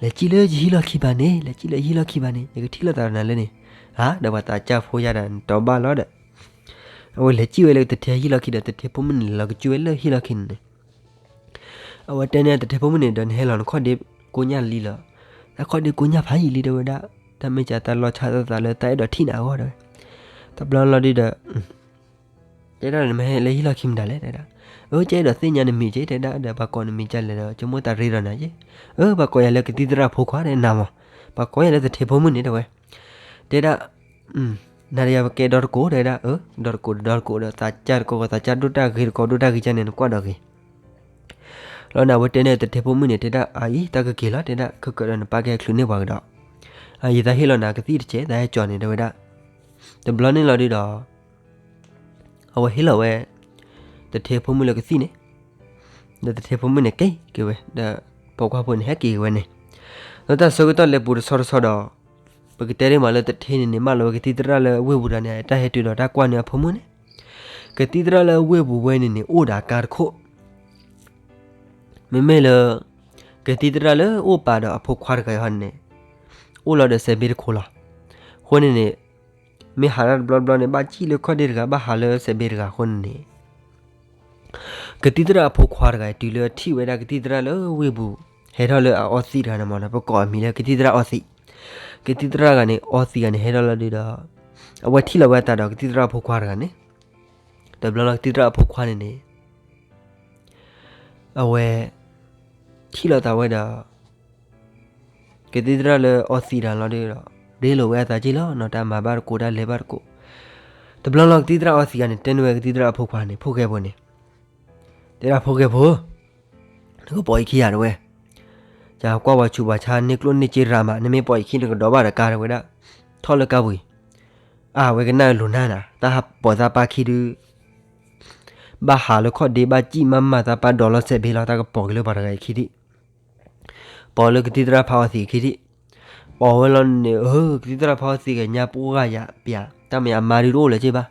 လဲၤစံၣ်လၢယဟံၣ်လီၢ်ခံဘၣ်န့ၣ်, လဲၤစံၣ်လၢယဟံၣ်လီၢ်ခံဘၣ်န့ၣ်, ယကထံၣ်လိာ်သးဒီးနၤလၢန့ၣ်. ဟါ ဒီးပှၤသးစၢ်ဖိယါဒီးနတီဘၣ်လီၤဒီး, အဝဲလဲၤစံၣ်ဝဲလၢသထ့ဟံၣ်လီၢ်ခံဒီး သထ့ဖိမုၣ်န့ၣ်လဲၤလီၤကစူၢ်ဝဲလၢဟံၣ်လီၢ်ခံန့ၣ်န့ၣ် အဝဲတဲန့ၢ်သထ့ဖိမုၣ်န့ၣ်ဒီး နဟဲလီၤနခီၣ်ဒ့ကိညၢ်လံလီၤ. တၢ်ခီၣ်ဒ့ကိညၢ်ဖးယံာ်လံတဲဝဲဒၣ်, တၢ်မ့ၢ်ကသးလီၤဆါသးလၢတၢ်အဲၣ်ဒိးထံၣ်နၤအဂီၢ်တဲဝဲ. တဘျီလီၤဒုးဒီး တဲဒၣ်နမ့ၢ်ဟဲလၢဟံၣ်လီၢ်ခံမတၤလဲၣ်တဲဒၣ်. အၢ ကအဲၣ်ဒိးသ့ၣ်ညါနမံၤက့တဲဒၣ်, ဒီးပှၤကိးနမံၤကလဲၣ်ဒီး ကမိၣ်သးရ့ဒီးနၤက့. အၢ ပှၤကိးယၤလၢကသံၣ်သရၣ်ဖိခွါတဲနၤမး, ပှၤကိးယၤလၢသထ့ဖိမုၣ်န့ၣ်တဲဝဲ. တဲဒၣ် နၤဒီးယၤပကဲဒီတကိးတဲဒၣ်. အၢ ဒီတကိးဒီတကိးဒီး သးစၢ်တကိး သးစၢ်ဒိၣ်တၢ်ဂ့ၤတကိး ဒိၣ်တၢ်ဂ့ၤကန့ၣ် နကွၢ်ဒီးဂ့ၤ လီၤန့ၣ် အဝဲတဲန့ၢ်သထ့ဖိမုၣ်န့ၣ် တဲဒၣ်အအံၤ တၢ်ကက့ၤလီၤတဲဒၣ်, ခဲကဒီးနပၢ်ကဟဲချုးန့ၢ်ပှၤကဒီး, ယသးဟ့ၣ်လီၤနၤကသံၣ်တစဲး သးဟဲကၠီန့ၣ်တဲဝဲဒၣ်. တဘျီန့ၣ်လီၤဒုးဒီး အဝဲဟ့ၣ်လီၤဝဲ သထ့ဖိမုၣ်လၢကသံၣ်န့ၣ်, ဒီးသထ့ဖိမုၣ်န့ၣ်က့ၤက့ၤဝဲ ဒီးပိာ်ခွါဖိန့ၣ်ဟဲက့ၤက့ၤဝဲန့ၣ်, ဒီးတၢ်ဆၢကတီၢ်လဲၤပူၤတဆီတဆီဒီး ပကတဲဒ်မးလၢသထ့န့ၣ်န့ၣ် မၢလီၤဝဲကသံၣ်သရၣ်လၢဝ့ၢ်ပူၤတဂၤန့ၣ် တၢ်ဟဲတုၤဒီးတၢ်ကွၢ်န့ၢ်အဖိမုၣ်န့ၣ်, ကသံၣ်သရၣ်လၢဝ့ၢ်ပူၤဝဲန့ၣ်န့ၣ် အိၣ်ဒီးအကါတခိၣ် မ့မ့ၢ်လၢ ကသံၣ်သရၣ်လၢအိၣ်ပာ်ဒီးအဖိခွါတဂၤအံၤန့ၣ် အိၣ်လီၤဒီးစဲးဘ့တခိၣ်လီၤ. အဃိန့ၣ်န့ၣ် မ့ၢ်ဟးတၢ်တဘျီတဘျီန့ၣ် ဘၣ်စံၣ်လၢခီၣ်ဒ့တဂၤ ဘၣ်ဟးလၢစဲးဘ့တဂၤအဃိန့ၣ်န့ၣ် ကသံၣ်သရၣ်အဖိခွါတဂၤအံၤ တုၤလၢအထံၣ်ဝဲဒၣ်ကသံၣ်သရၣ်လၢဝ့ၢ်ပူၤ ဟဲထီၣ်လၢအအီသံးတဂၤန့ၣ်မး ပကိးအမံၤလၢကသံၣ်သရၣ်အီသံး, ကသံၣ်သရၣ်တဂၤန့ၣ် အီသံးတဂၤန့ၣ် ဟဲထီၣ်လီၤဒုးဒီး အဝဲထံၣ်လီၤဝဲအသးဒီးကသံၣ်သရၣ်အဖိခွါတဂၤန့ၣ်, တဘျီလီၤကသံၣ်သရၣ်အဖိခွါန့ၣ်န့ၣ် အဝဲ ထံၣ်လိာ်သးဝဲဒီး ကသံၣ်သရၣ်လၢအီသံးတဂၤလီၤဒုးဒီး ရ့လိာ်ဝဲအသးက့ၢ်လီၤနီၤ, တၢ်မၤဘၣ်တကိး တၢ်လဲၤဘၣ်တကိး, တဘျီလီၤကသံၣ်သရၣ်အီသံးဂၤန့ၣ် တဲန့ၢ်ဝဲကသံၣ်သရၣ်အဖိခွါန့ၣ် ဖိၣ်ဃဲဖိန့ၣ်, တဲဒၣ်ဖိၣ်ဃဲဖိ, နကပိာ်ယခံဧါ တဲဝဲ, ယကွၢ်ဝဲဆူးဝဲဆါန့ၢ်ကျိၣ်န့ၢ်စ့ရၤမး နမ့ၢ်ပိာ်ယခံနကဒီးဘၣ်တကါ တဲဝဲဒၣ်, ထီၣ်လၢကါပူၤအံၤ, အဝဲကနၣ်လိၤနၢ်နၤ တၢ်ပိာ်သးပၢ်ခံဒုး ဘၣ်ဟးလၢခီၣ်ဒ့ဘၣ်ကံၣ်မးမး သးပၢ်ဒိးလီၤစဲးဘ့လီၤ တၢ်ကပိာ်က့ၤလၢပှၤတဂၤအခံဒံး, ပိာ်လၢကသံၣ်သရၣ်ဖးအီသံးအခံဒံး, ပိာ်ဝဲလီၤန့ၣ် အၢ ကသံၣ်သရၣ်ဖးအီသံးဂၤညါပှၢ်ယၤပျး တၢ်မၤအမါဒုးတအိၣ်လၢၤက့ဘၣ်,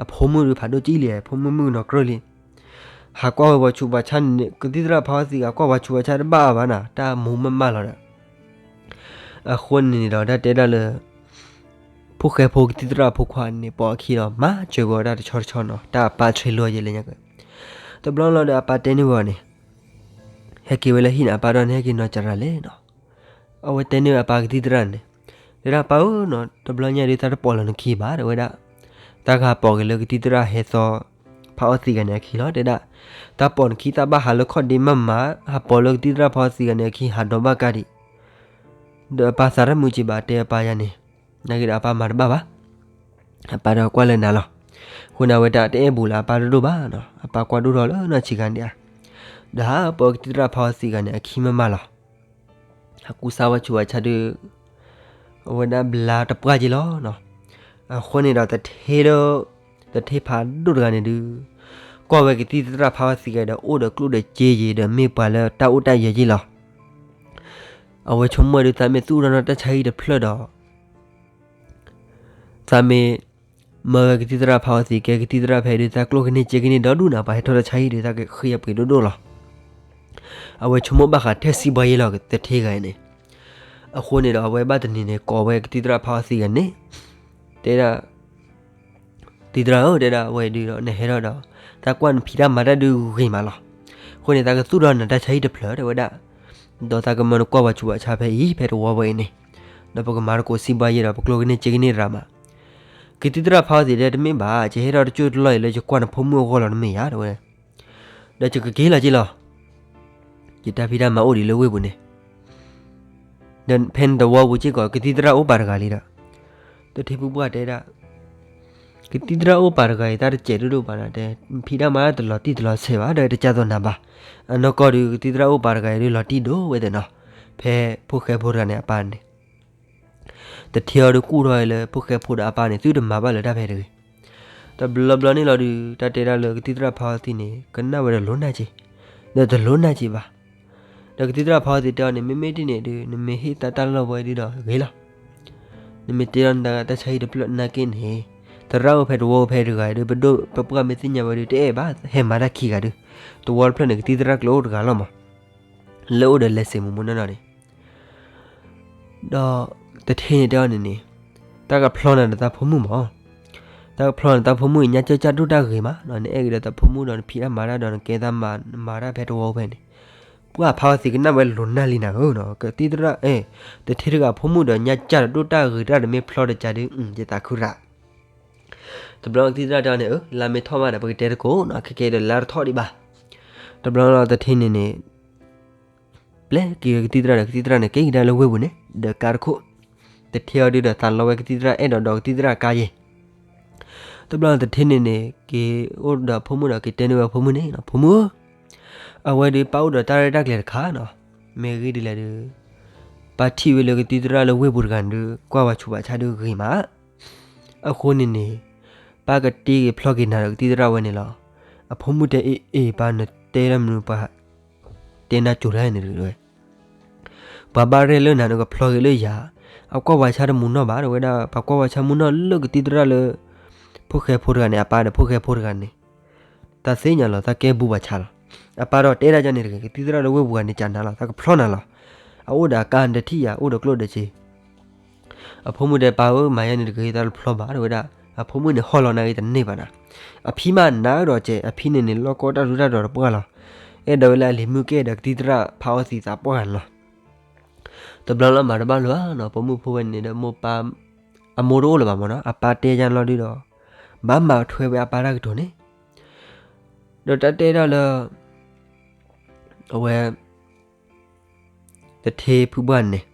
အဖိမုၣ်ဒုးဖးဒိၣ်ကံၣ်လံ ဖိမုၣ်မုၣ်ကနီၤကြၢၢ်လံ, ဟးကွၢ်ဝဲပှၤဆူးပှၤဆါန့ၣ် ကသံၣ်သရၣ်ဖးအီသံးဂၤကွၢ်ပှၤဆူးပှၤဆါတဘၣ်အါဘၣ်နၤ တၢ်မူမးမးလီၤဒီး အဃိန့ၣ်ဒီး တၢ်တဲဒၣ်လၢ ဖိၣ်ဃဲဖိကသံၣ်သရၣ်အဖိခွါန့ၣ် ပိာ်အခံဒီး မၤစၢၤဝဲဒၣ်တဆီတဆီနီၤ တၢ်အပၢ်ဆှၢလီၤယဲလဲၣ်ညါက, တဘျီလီၤဒီးအပၢ်တဲန့ၢ်ဝဲအီၤန့ၣ်, ဟဲက့ၤဝဲလၢဟံၣ်န့ၣ် အပၢ်ဒီးန့ၣ် ဟဲက့ၤနီၤစရၤလဲၣ်နီၤ, အဝဲတဲန့ၢ်ဝဲအပၢ်ကသံၣ်သရၣ်န့ၣ်, တဲဒၣ်ပၢ်ဧၢနီၤ တဘျီညါဒုး သးတပိာ်လီၤနခံဘၣ် တဲဝဲဒၣ်, သးကဟးပိာ်က့ၤလၢကသံၣ်သရၣ်ဟဲသီ ဖးအီသံးဂၤန့ၣ်အခံလီၤ တဲဒၣ်, သးပိာ်နခံသးဘၣ်ဟးလၢခီၣ်ဒ့မးမး ဟးပိာ်လၢကသံၣ်သရၣ်ဖးအီသံးဂၤန့ၣ်အခံ ဟးဒိးဘၣ်ကါဒံး ဒီးအပၢ်သးတမုာ်က့ၤဘၣ် တဲအပၢ်ယၤန့ၣ်, နာ်က့ဒီးအပၢ်မၤတဘၣ်ဘၣ်, အပၢ်ဒီးကွၢ်လၢနၤလီၤ, အဃိန့ၣ် အဝဲတၢ်တအဲၣ်ဘူးလၢအပၢ်ဒိၣ်ဒိၣ်ဘၣ်နီၤ အပၢ်ကွၢ်ဒိၣ်ထီၣ်လၢနီၢ်ဆံးခါန့ၣ်ဧါ, ဒီးဟးပိာ်ကသံၣ်သရၣ်ဖးအီသံးဂၤန့ၣ် အခံမးမးလီၤ, ဟးကူစါဝဲဆူးဝဲဆါဒုး အဝဲဒၣ်ဘျါတပှၢ်က့ၤလီၤနီၤ, အဃိန့ၣ်ဒီး တထ့ဒီး တထ့ဖးဒိၣ်တဂၤန့ၣ်ဒုး ကွၢ်ဝဲကသံၣ်သရၣ်ဖးအီသံးဂၤဒီး အိၣ်ဒီးကျိၣ်ဒီးစ့ယံၤဒီး မ့ၢ်ပှၤလၢတၢ်အိၣ်တၢ်ယၢၤယံၤလီၤ, အဝဲဆိကမိၣ်ဝဲဒုး သးမ့ၢ်သူၣ်ထီၣ်နီၢ်တၢ်ဆါဟံၣ်တဖျၢၣ်ဒီး သးမ့ၢ် မၢဝဲကသံၣ်သရၣ်ဖးအီသံး ကဲကသံၣ်သရၣ်ဖဲဒုး သးကျိၣ်ကန့ၢ်စ့ကန့ၢ်ဒီဒူၣ်နီၤ ပှၤဟဲထီၣ်တၢ်ဆါဟံၣ်ဒုး သးကဃ့အပှ့ၤဒိၣ်ဒိၣ်လီၤ, အဝဲဆိကမိၣ်ဘၣ်ဃးထဲစံးဘှါယဲလီၤ တထ့ဂၤအံၤန့ၣ်, အဃိန့ၣ်ဒီး အဝဲဘၣ်တနံၤန့ၣ် ကိးဝဲကသံၣ်သရၣ်ဖးအီသံးဂၤန့ၣ်, တဲဒၣ် သံၣ်သရၣ်ဧၢ တဲဒၣ် အဝဲဒုးဒီး နဟဲထီၣ်ဒီး သးကွၢ်နဖံးတၢ်မၤတၢ်ဒုးဂ့ၤမးလီၤ, အဃိန့ၣ် သးကသူၣ်ထီၣ်နတၢ်ဆါဟံၣ်တဖျၢၣ် တဲဝဲဒၣ်, ဒီးသးကမၢနကွၢ်ပှၤဆူးပှၤဆါဖဲအံၤ ဖဲတဝီဝဲအံၤန့ၣ်, ဒီးပကမၤသကိးစံးဘှါယဲဒီး ပကျိၣ်ကန့ၢ်စ့ကန့ၢ်ရၤမး, ကသံၣ်သရၣ်ဖးအီသံးတဲ တမ့ၢ်ဘၣ် ယဟဲထီၣ်တကၠိၢ်တလီၢ်အံၤလၢယကွၢ်နဖိမုၣ်အဂီၢ်လီၤ တမ့ၢ်ယၤ တဲဝဲ, ဒီးယကက့ၤလီၤက့ၤလီၤ, ယတၢ်ဖံးတၢ်မၤအိၣ်ဒံးလၢဝ့ၢ်ပူၤန့ၣ် ဒီးဖဲနတဝီပူၤစ့ၢ်ကီး ကသံၣ်သရၣ်အိၣ်ပာ်တဂၤလံဒီး, တထ့ဖုပှၢ်တဲဒၣ်, ကသံၣ်သရၣ်အိၣ်ပာ်တဂၤအံၤ တၢ်တစဲးဒိၣ်ဒိၣ်ဘၣ်နီၤ တဲ, ဖံးတၢ်မၤတၢ်တလီၤတံၢ်တလီၤဆဲးဘၣ် ဒီးတကၢ်သိးနၤဘၣ်, အနီၢ်ကီၢ်ဒုး ကသံၣ်သရၣ်အိၣ်ပာ်တဂၤအံၤဒုး လီၤတံၢ်ဒိၣ်ဝဲသ့ၣ်နီၤ, ဖဲဖိၣ်ဃဲဖိတဂၤန့ၣ် အပၢ်န့ၣ် တထ့အီၤဒုးကူၣ်ထီၣ်ဝဲလၢဖိၣ်ဃဲဖိဒီးအပၢ်န့ၣ် သုတမၤဘၣ်လၢၤတၢ်ဖဲတဂ့ၤ, တဘျီဘျီန့ၣ်လီၤဒုး တၢ်တဲဒၣ်လၢကသံၣ်သရၣ်ဖးအီသံးန့ၣ် ကနၣ်ဝဲဒီးလိၤနၢ်က့ၤ, ဒီးတလိၤနၢ်က့ၤဘၣ်, ဒီးကသံၣ်သရၣ်ဖးအီသံးတဲအီၤန့ၣ် မ့မ့ၢ်ဒ်န့ၣ်ဒုး နမ့ၢ်ဟ့ၣ်သးတၢ်လီၢ်ဝဲဒုးဒီးဂ့ၤလီၤ, နမ့ၢ်တဲလီၤနတၢ်ဆါဟံၣ်တဖျၢၣ်နာ်က့န့ၣ်, သရၣ်အိၣ်ဖဲတဝီအိၣ်ဖဲတဂၤအံၤဒုး ပဒိၣ်ပပှၢ်မ့ၢ်သ့ၣ်ညါဝဲဒုး တအဲၣ်ဘၣ် ဟဲမၤတၢ်ခံဂၤဒုး, တဝီတဖျၢၣ်န့ၣ် ကသံၣ်သရၣ်ကျဲအိၣ်တဂၤလီၤမး, လၢအိၣ်ဒီးလဲၤစ့းမူးမူးနီၢ်နီၢ်န့ၣ် ဒီးတထ့န့ၣ်တဲအီၤန့ၣ်န့ၣ်, တၢ်ကဖျီနၤဒီးသးဖိမုၣ်မး, တၢ်ကဖျီနၤသးဖိမုၣ်အံၤ ညါကၢ်ကၢ်ဒိၣ်တၢ်ဂ့ၤမး, နအဲၣ်က့ၤဒီးသးဖိမုၣ်ဒီး နဖံးတၢ်မၤတၢ်ဒီး နကဲသးမၤတၢ်ဖဲတဝီဖဲန့ၣ်, ပှၢ်ဖးအီသံးကနၣ်ဝဲလိၤနၢ်လံနၤဧၢနီၤ, ကသံၣ်သရၣ်, တထ့တဂၤဖိမုၣ်ဒီး ညါကၢ်ဒီးဒိၣ်တၢ်ဂ့ၤတၢ်ဒီးမ့ၢ်ဖျီတကၢ်ဒုး ယသးခုရး တဘျီကသံၣ်သရၣ်တဲအီၤန့ၣ် အၢ လါမ့ၢ်ထီၣ်မးဒီး ပကတဲသကိးနီၤ, ခဲကဲဒီးလါတထီၣ်ဒံးဘၣ်, တဘျီလီၤတထ့န့ၣ်န့ၣ် ပျဲက့ၤဝဲကသံၣ်သရၣ်ဒီး ကသံၣ်သရၣ်န့ၣ်က့ၤကဒါလၢဝ့ၢ်ပူၤန့ၣ် ဒီးကါတခိၣ်, တထ့အီၤဒုးဒီးသးလီဝဲကသံၣ်သရၣ် အဲၣ်ဒိးဒီးကသံၣ်သရၣ်ကါယဲၢ်, တဘျီတထ့န့ၣ်န့ၣ် က့ၤအိၣ်ဒီးဖိမုၣ်ဒီး က့ၤတဲန့ၢ်ဝဲဖိမုၣ်န့ၣ် ဖိမုၣ်ဧၢ, အဝဲဒုးပၢ်အိၣ်ဒီးတၢ်ရဲၣ်တၢ်ကျဲၤတခါနီၤ, မ့ၢ်ဂ့ၢ်ဒ်လဲၣ်ဒုး ပၢ်ထံၣ်ဝဲလၢကသံၣ်သရၣ်လၢဝ့ၢ်ပူၤတဂၤန့ၣ်ဒုး ကွၢ်ဝဲဆူးဝဲဆါဒုးဂ့ၤမး, အဃိန့ၣ်န့ၣ် ပၢ်ကတ့က့ၤဖျီက့ၤနၤဒီးကသံၣ်သရၣ်ဝဲန့ၣ်လီၤ, အဖိမုၣ်တဲအ့ၣ်အ့ၣ် ပၢ်နတဲလၢမနုၤပှၤ တဲနၤကၠိၤတၢ်န့ၣ်တဂ့ၤဝဲ, ပှၤဘၣ်ရဲၣ်လၢနၤဒီးကဖျီက့ၤလၢယၤ, အကွၢ်ဝဲဆါတမူနီၢ်ဘၣ် တဲဝဲဒၣ် ပှၤကွၢ်ဝဲဆါမူနီၢ်လၢကသံၣ်သရၣ်လၢ ဖိၣ်ဃဲဖိတဂၤန့ၣ် အပၢ်ဒီးဖိၣ်ဃဲဖိတဂၤန့ၣ် တၢ်သ့ၣ်ညါလီၤ တၢ်ကဲဘူးပှၤဆါလီၤ, အပၢ်ဒီးတဲဒၣ်ကန့ၣ်တဂ့ၤ ကသံၣ်သရၣ်လၢဝ့ၢ်ပူၤဂၤန့ၣ် ကနၤလီၤ တၢ်ကဖျီနၤလီၤ, အအိၣ်ဒီးအကါနတထံၣ်ယၤ အိၣ်ဒီးကျိၣ်ဒီးစ့ အဖိမုၣ်တဲပၢ်ဧၢ မၤယဲန့ၣ်တဂ့ၤ တၢ်တဖျီဘၣ် တဲဝဲဒၣ်, အဖိမုၣ်န့ၣ်ဟီၣ်လီၤနၤဂ့ၤတန့ၢ်ဘၣ်နၤ, အဖံမးနးဒီးကဲ အဖံန့ၣ်န့ၣ် လီၢ်ကီတၢ်ထူးတၢ်တီၤတပှၢ်လီၤ, အဲၣ်ဒိးဝဲလၢအလံၤမုၣ်ကဲဒီးကသံၣ်သရၣ်ဖးအီသံးသးပှၢ်ဂၤန့ၣ်လီၤ, တဘျီလီၤမၤတဘၣ်လၢၤနီၤ ပိာ်မုၣ်ဖိဝဲန့ၣ်ဒီးမိၢ်ပၢ် အမိၢ်တအိၣ်လၢၤဘၣ်မးနီၤ အပၢ်တဲယါလီၤဒုးဒီး ဘၣ်မၤထွဲဝဲအပၢ်တၢ်ကတိၤန့ၣ်, ဒီးတၢ်တဲဒၣ်လၢ အဝဲ တထ့ဖုပှၢ်န့ၣ်,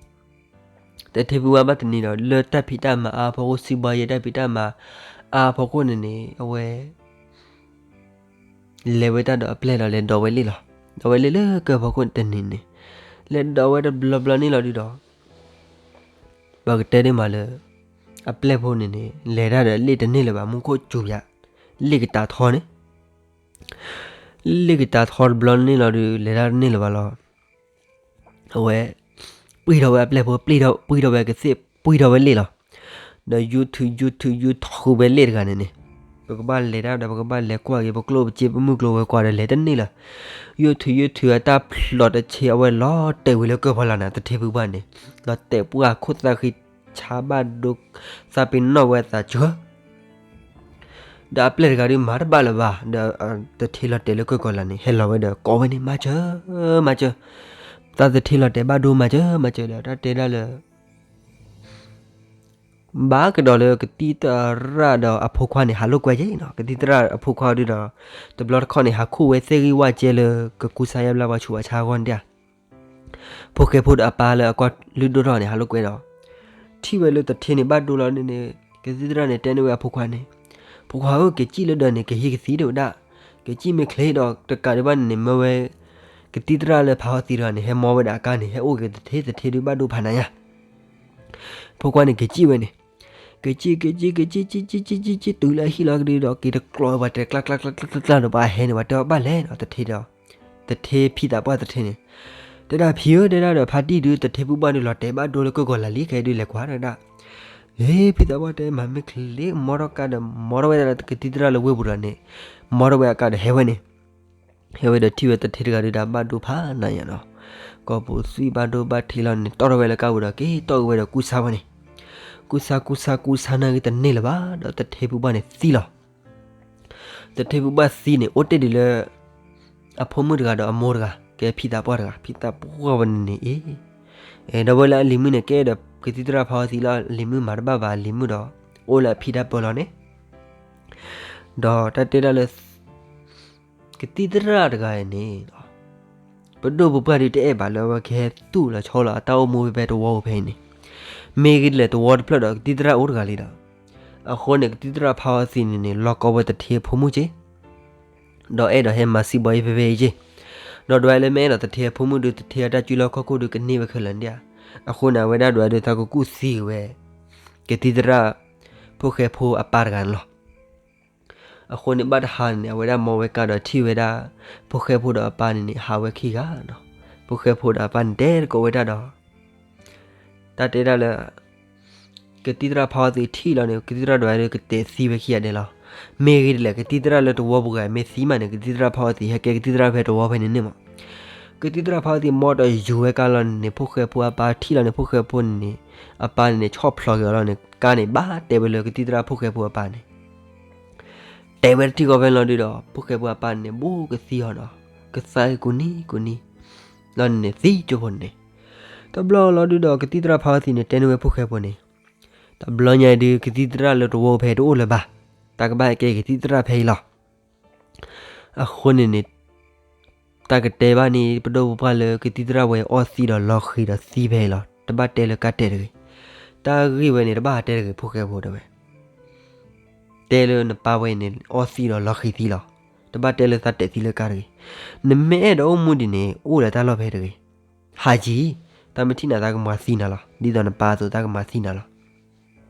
တထ့ဖုပှၢ်ဘၣ်တနံၤဒီး လၢတၢ်ဖံးတၢ်မၤအါဖီခိၣ် စံးဘှါယဲတၢ်ဖံးတၢ်မၤ အါဖီခိၣ်န့ၣ်န့ၣ် အဝဲ လဲၤဝဲတၢ်ဒီးအပျဲၢ်ဒီးလဲၤဒိးဝဲလ့ၣ်လီၤ. ဒိးဝဲလ့ၣ်လၢကၢၢ်ဖီခိၣ်တနံၤန့ၣ် လဲၤဒိးဝဲတဘျီဘျီန့ၣ်လီၤဒုဒီး ပကတဲဒ်မးလၢ အပျဲၢ်ဖိန့ၣ်န့ၣ် လဲၤတၢ်ဒီးလ့ၣ်တန့ၢ်လၢၤဘၣ် မူခိၣ်စူၤယၤ လ့ၣ်ကတၤထီန့ၣ် လ့ၣ်ကတၤထီတဘျီန့ၣ်လီၤဒု လဲၤတၢ်တန့ၢ်လၢၤဘၣ်လီၤ. အဝဲ ပှံၢ်ထီၣ်ဝဲအပျဲၢ်ဖိ ပှံၢ်ထီၣ်ဝဲကသ့ၣ် ပှံၢ်ထီၣ်ဝဲလ့ၣ်လီၤ. ဒီးယူၤထုး ယူၤထုး ယူၤထုးဝဲလ့ၣ်တဂၤန့ၣ်န့ၣ် ပကဘၣ်လဲၤတၢ်ဒီး ပကဘၣ်လဲၤကွၢ်က့ၤ ပကျိၣ်ပစ့ပမုၢ်ကျိၤဝဲၤကွာ်ဒီးလဲၤတန့ၢ်လၢၤ. ယူၤထုး ယူၤထုး အတၢ်ဖျိးတဆ့အဝဲလီၤတဲာ်ဝံၤလၢကၢၢ်ဖီလာ်န့ၣ် သထ့ဖုဘၣ်န့ၣ် လီၤတဲာ်ပှၢ်ခိၣ်သၣ်ဃံဆါဘၣ်ဒိ သးပ့ၤနီၣ်ဝဲအသးစှၤ ဒီးအပျဲၢ်တဂၤဒုမၤတဘၣ်လၢၤဘၣ် ဒီးသထ့လီၤတဲာ်လၢကၢၢ်ကီၤလၤန့ၣ် ဟဲလီၤဝဲဒီးကိးဝဲန့ၣ် မၤစၢၤ မၤစၢၤ, သးသထ့လီၤတဲာ်ဘၣ်ဒိမၤစၢၤ မၤစၢၤဒီး တၢ်တဲဒၣ်လၢ ဘၣ်ကဒီးလၢကသံၣ်သရၣ်ဒီးအဖိခွါန့ၣ် ဟးလိာ်ကွဲက့ၤနီၤ, ကသံၣ်သရၣ်အဖိခွါဒုဒီး တဘျီတခီၣ်န့ၣ် ဟးခူၣ်ဝဲသ့ၣ်ဂံၢ်ဝၣ်ကဲလၢကကူစါယါဘျါပှၤဆူးပှၤဆါအဂီၢ်န့ၣ်ဒၣ် ဖိၣ်ဃဲဖိဒီးအပၢ်လၢအကွၢ်လုၢ်ဒိၣ်ထီၣ်န့ၣ် ဟးလိာ်ကွဲဒီး ထံၣ်ဝဲလၢသထ့န့ၣ်ဘၣ်ဒိလီၤန့ၣ်န့ၣ် ကသံၣ်သရၣ်န့ၣ်တဲန့ၢ်ဝဲအဖိခွါန့ၣ်, ဖိခွါဧၢ က့ၤစံၣ်လၢဒၢးန့ၣ် ကဟံးကသံတဝဲဒၣ်, ကစံၣ်မ့ၢ်ချ့ဒီးတကးဒံးဘၣ်န့ၣ်န့ၣ် မၢဝဲ ကသံၣ်သရၣ်လၢဖးအီသံးတဂၤန့ၣ် ဟဲမီဝဲဒၣ်အကါန့ၣ် ဟဲအိၣ်က့ၤသထ့ သထ့ဒုးဘၣ်ဒိဖးနးညါ ဖိခွါန့ၣ်က့ၤစံၣ်ဝဲန့ၣ်, က့ၤစံၣ် က့ၤစံၣ် က့ၤစံၣ် စံၣ် စံၣ် စံၣ် စံၣ် တုၤလၢအဟံၣ်လီၤကဒုဒီး က့ၤတကျိးဝဲပှၤတဲကျါ ကျါ ကျါ ကျါ ကျါ ဒီးပှၤဟဲန့ၣ် ပှၤတဲအီၤဘၣ်လဲၣ်ဒီး သထ့ဒီး သထ့ဖံသးပှၢ်သထ့န့ၣ်, တဲဒၣ်ဖံဧၢ တဲဒၣ်ဒီး ဖါတံၢ်ဒုး သထ့ဖုဘၣ်ဒုးလီၤတဲာ်ဘၣ်ဒိလၢကၢၢ်ကီၤလၤလံ ခဲဒုးလဲၤကွၢ်တဒၣ်, ဟ့ ဖံသးပှၢ်တဲ မၤမ့ၢ်ချ့ မီထီၣ်ကါဒီး မီထီၣ်ဝဲဒၣ်လၢကသံၣ်သရၣ်လၢဝ့ၢ်ပူၤဒီးန့ၣ်, မီထီၣ်ဝဲအကါဒီးဟဲဝဲန့ၣ် ဟဲဝဲဒီးထံၣ်ဝဲသထ့တဂၤဒုးဒီးဘၣ်ဒိဖးနးညါနီၤ, ကိာ်ပူၤသွံၣ်ဘၣ်ဒိဘၣ်ထံးလီၤန့ၣ် တီၣ်ထီၣ်ဝဲလၢကါပူၤဒီး က့ၤတီၣ်က့ၤဝဲဒီးကူစါဝဲန့ၣ်, ကူစါ ကူစါ ကူစါနာ်က့ၤတန့ၢ်လၢၤဘၣ်ဒီး သထ့ဖုဘၣ်န့ၣ်သံလီၤ. သထ့ဖုဘၣ်သံန့ၣ် အိၣ်တ့ၢ်ဒံးလၢ အဖိမုၣ်တဂၤဒီးအမိၢ်တဂၤ ကဲဖံသးပှၢ်တဂၤ, ဖံသးပှၢ်ဝဲန့ၣ်န့ၣ်အံၤ, ဒီးဝဲလၢအလံၤမုၣ်န့ၣ် ကဲဒီးကသံၣ်သရၣ်ဖးအီသံးလီၤ, အလံၤမုၣ်မၤတဘၣ်ဘၣ် အလံၤမုၣ်ဒီး အိၣ်လၢအဖံတၢ်ပၢလီၤန့ၣ်, ဒီးတၢ်တဲဒၣ်လၢ ကသံၣ်သရၣ်တဂၤအံၤန့ၣ် ပဒိၣ်ပပှၢ်ဒုးတအဲၣ်ဘၣ်လၢအဝဲကဟဲသူၣ်လီၤဆီလီၤအတၢ်အိၣ်မူဖဲတဝီပူၤဖဲအံၤန့ၣ်, မ့ၢ်ဂ့ၤဒ်လဲၣ် တဝီတဖျၢၣ်ဒီးကသံၣ်သရၣ်အိၣ်တဂၤလံဒီး, အဃိန့ၣ် ကသံၣ်သရၣ်ဖးအီသံးန့ၣ်န့ၣ် လီၤကီဝဲသထ့အဖိမုၣ်က့ၤ ဒီးအဲၣ်ဒိးဟဲမၤစံးဘီအံၤဖဲဖဲအံၤက့ၤ, ဒီးဒွးလၢမ့ၢ်အဲၣ်ဒိးသထ့အဖိမုၣ်ဒုး သထ့အတၢ်စုလီၢ်ခီၣ်ခိၣ်ဒုးကန့ၢ်ဝဲခဲလၢာ်န့ၣ်ဧါ, အဃိန့ၣ် အဝဲဒၣ်ဒွးဒုးသးကကူၣ်သံဝဲ ကသံၣ်သရၣ် ဖိၣ်ဃဲဖိအပၢ်တဂၤန့ၣ်လီၤ. အဃိန့ၣ်ဘၣ်တဟါန့ၣ် အဝဲဒၣ်မီဝဲကါဒီးထံၣ်ဝဲဒၣ် ဖိၣ်ဃဲဖိဒီးအပၢ်န့ၣ်န့ၣ် ဟးဝဲခံဂၤနီၤ, ဖိၣ်ဃဲဖိဒီးအပၢ်န့ၣ်တဲတကိးဝဲဒၣ်ဒီး တၢ်တဲဒၣ်လၢ ကသံၣ်သရၣ်ဖးအီသံးထံၣ်လီၤန့ၣ် ကသံၣ်သရၣ်ဒွးဒုးကတဲာ်သံဝဲခံဂၤဒဲးလီၤ. မ့ၢ်ဂ့ၤဒ်လဲၣ် ကသံၣ်သရၣ်လၢတဝီပူၤဂၤမ့ၢ်သံမးန့ၣ် ကသံၣ်သရၣ်ဖးအီသံးဟဲကဲကသံၣ်သရၣ်ဖဲတဝီဖဲန့ၣ်န့ၣ်မး, ကသံၣ်သရၣ်ဖးအီသံးမီဒီးယူၤဝဲကါလီၤန့ၣ်န့ၣ် ဖိၣ်ဃဲဖိအပၢ်ထံၣ်လီၤန့ၣ် ဖိၣ်ဃဲဖိန့ၣ်န့ၣ် အပၢ်န့ၣ်န့ၣ် ဆီၣ်ဖျိးက့ၤအီၤလီၤန့ၣ် ကါန့ၣ်ဘၣ်တဲဝဲလၢကသံၣ်သရၣ်ဖိၣ်ဃဲဖိအပၢ်န့ၣ် တဲဝဲတထံၣ်ဃီဖဲန့ၣ်လီၤဒုးဒီး ဖိၣ်ဃဲဖိအပၢ်န့ၣ်န့ၣ် ဘူးကသံအီၤနီၤ, ကသါကူနံကူနံ လီၤန့ၣ်န့ၣ် သံကၠိဖိန့ၣ်န့ၣ်, တဘျီလီၤဒုးဒီး ကသံၣ်သရၣ်ဖးအီသံးန့ၣ် တဲန့ၢ်ဝဲဖိၣ်ဃဲဖိန့ၣ်, တဘျီညါဒုး ကသံၣ်သရၣ်လၢတဝီဖဲတအိၣ်လၢၤဘၣ်, တၢ်ကဘၣ်ဟဲကဲကသံၣ်သရၣ်ဖဲအံၤလီၤ. အဃိန့ၣ်န့ၣ် တၢ်ကတဲဘၣ်န့ၣ် ပဒိၣ်ပပှၢ်လၢကသံၣ်သရၣ်ဝဲအီသံးဒီးလီၤဃံၤဒီးသံဖဲအံၤလီၤ. တဘၣ်တဲလၢကါတဲာ်တဂ့ၤ. တၢ်ဂ့ၢ်ဝဲန့ၣ် တဘၣ်ဟးတဲတဂ့ၤ ဖိၣ်ဃဲဖိတဲဝဲ တဲလၢနပၢ်ဝဲအံၤန့ၣ် အီသံးဒီးလီၤဃံၤသံလီၤ. တဘၣ်တဲလၢသးတဲာ်သံလၢကါတဂ့ၤ. နမ့ၢ်အဲၣ်ဒိးအိၣ်မူဒ်န့ၣ် အိၣ်လၢတၢ်လီၢ်ဖဲတဂ့ၤ. ဟးယံၤ, တၢ်မ့ၢ်ထံၣ်နၤသးကမၤသံနၤလီၤ. ဒ်သိးနပၢ်အသိးတၢ်ကမၤသံနၤလီၤ.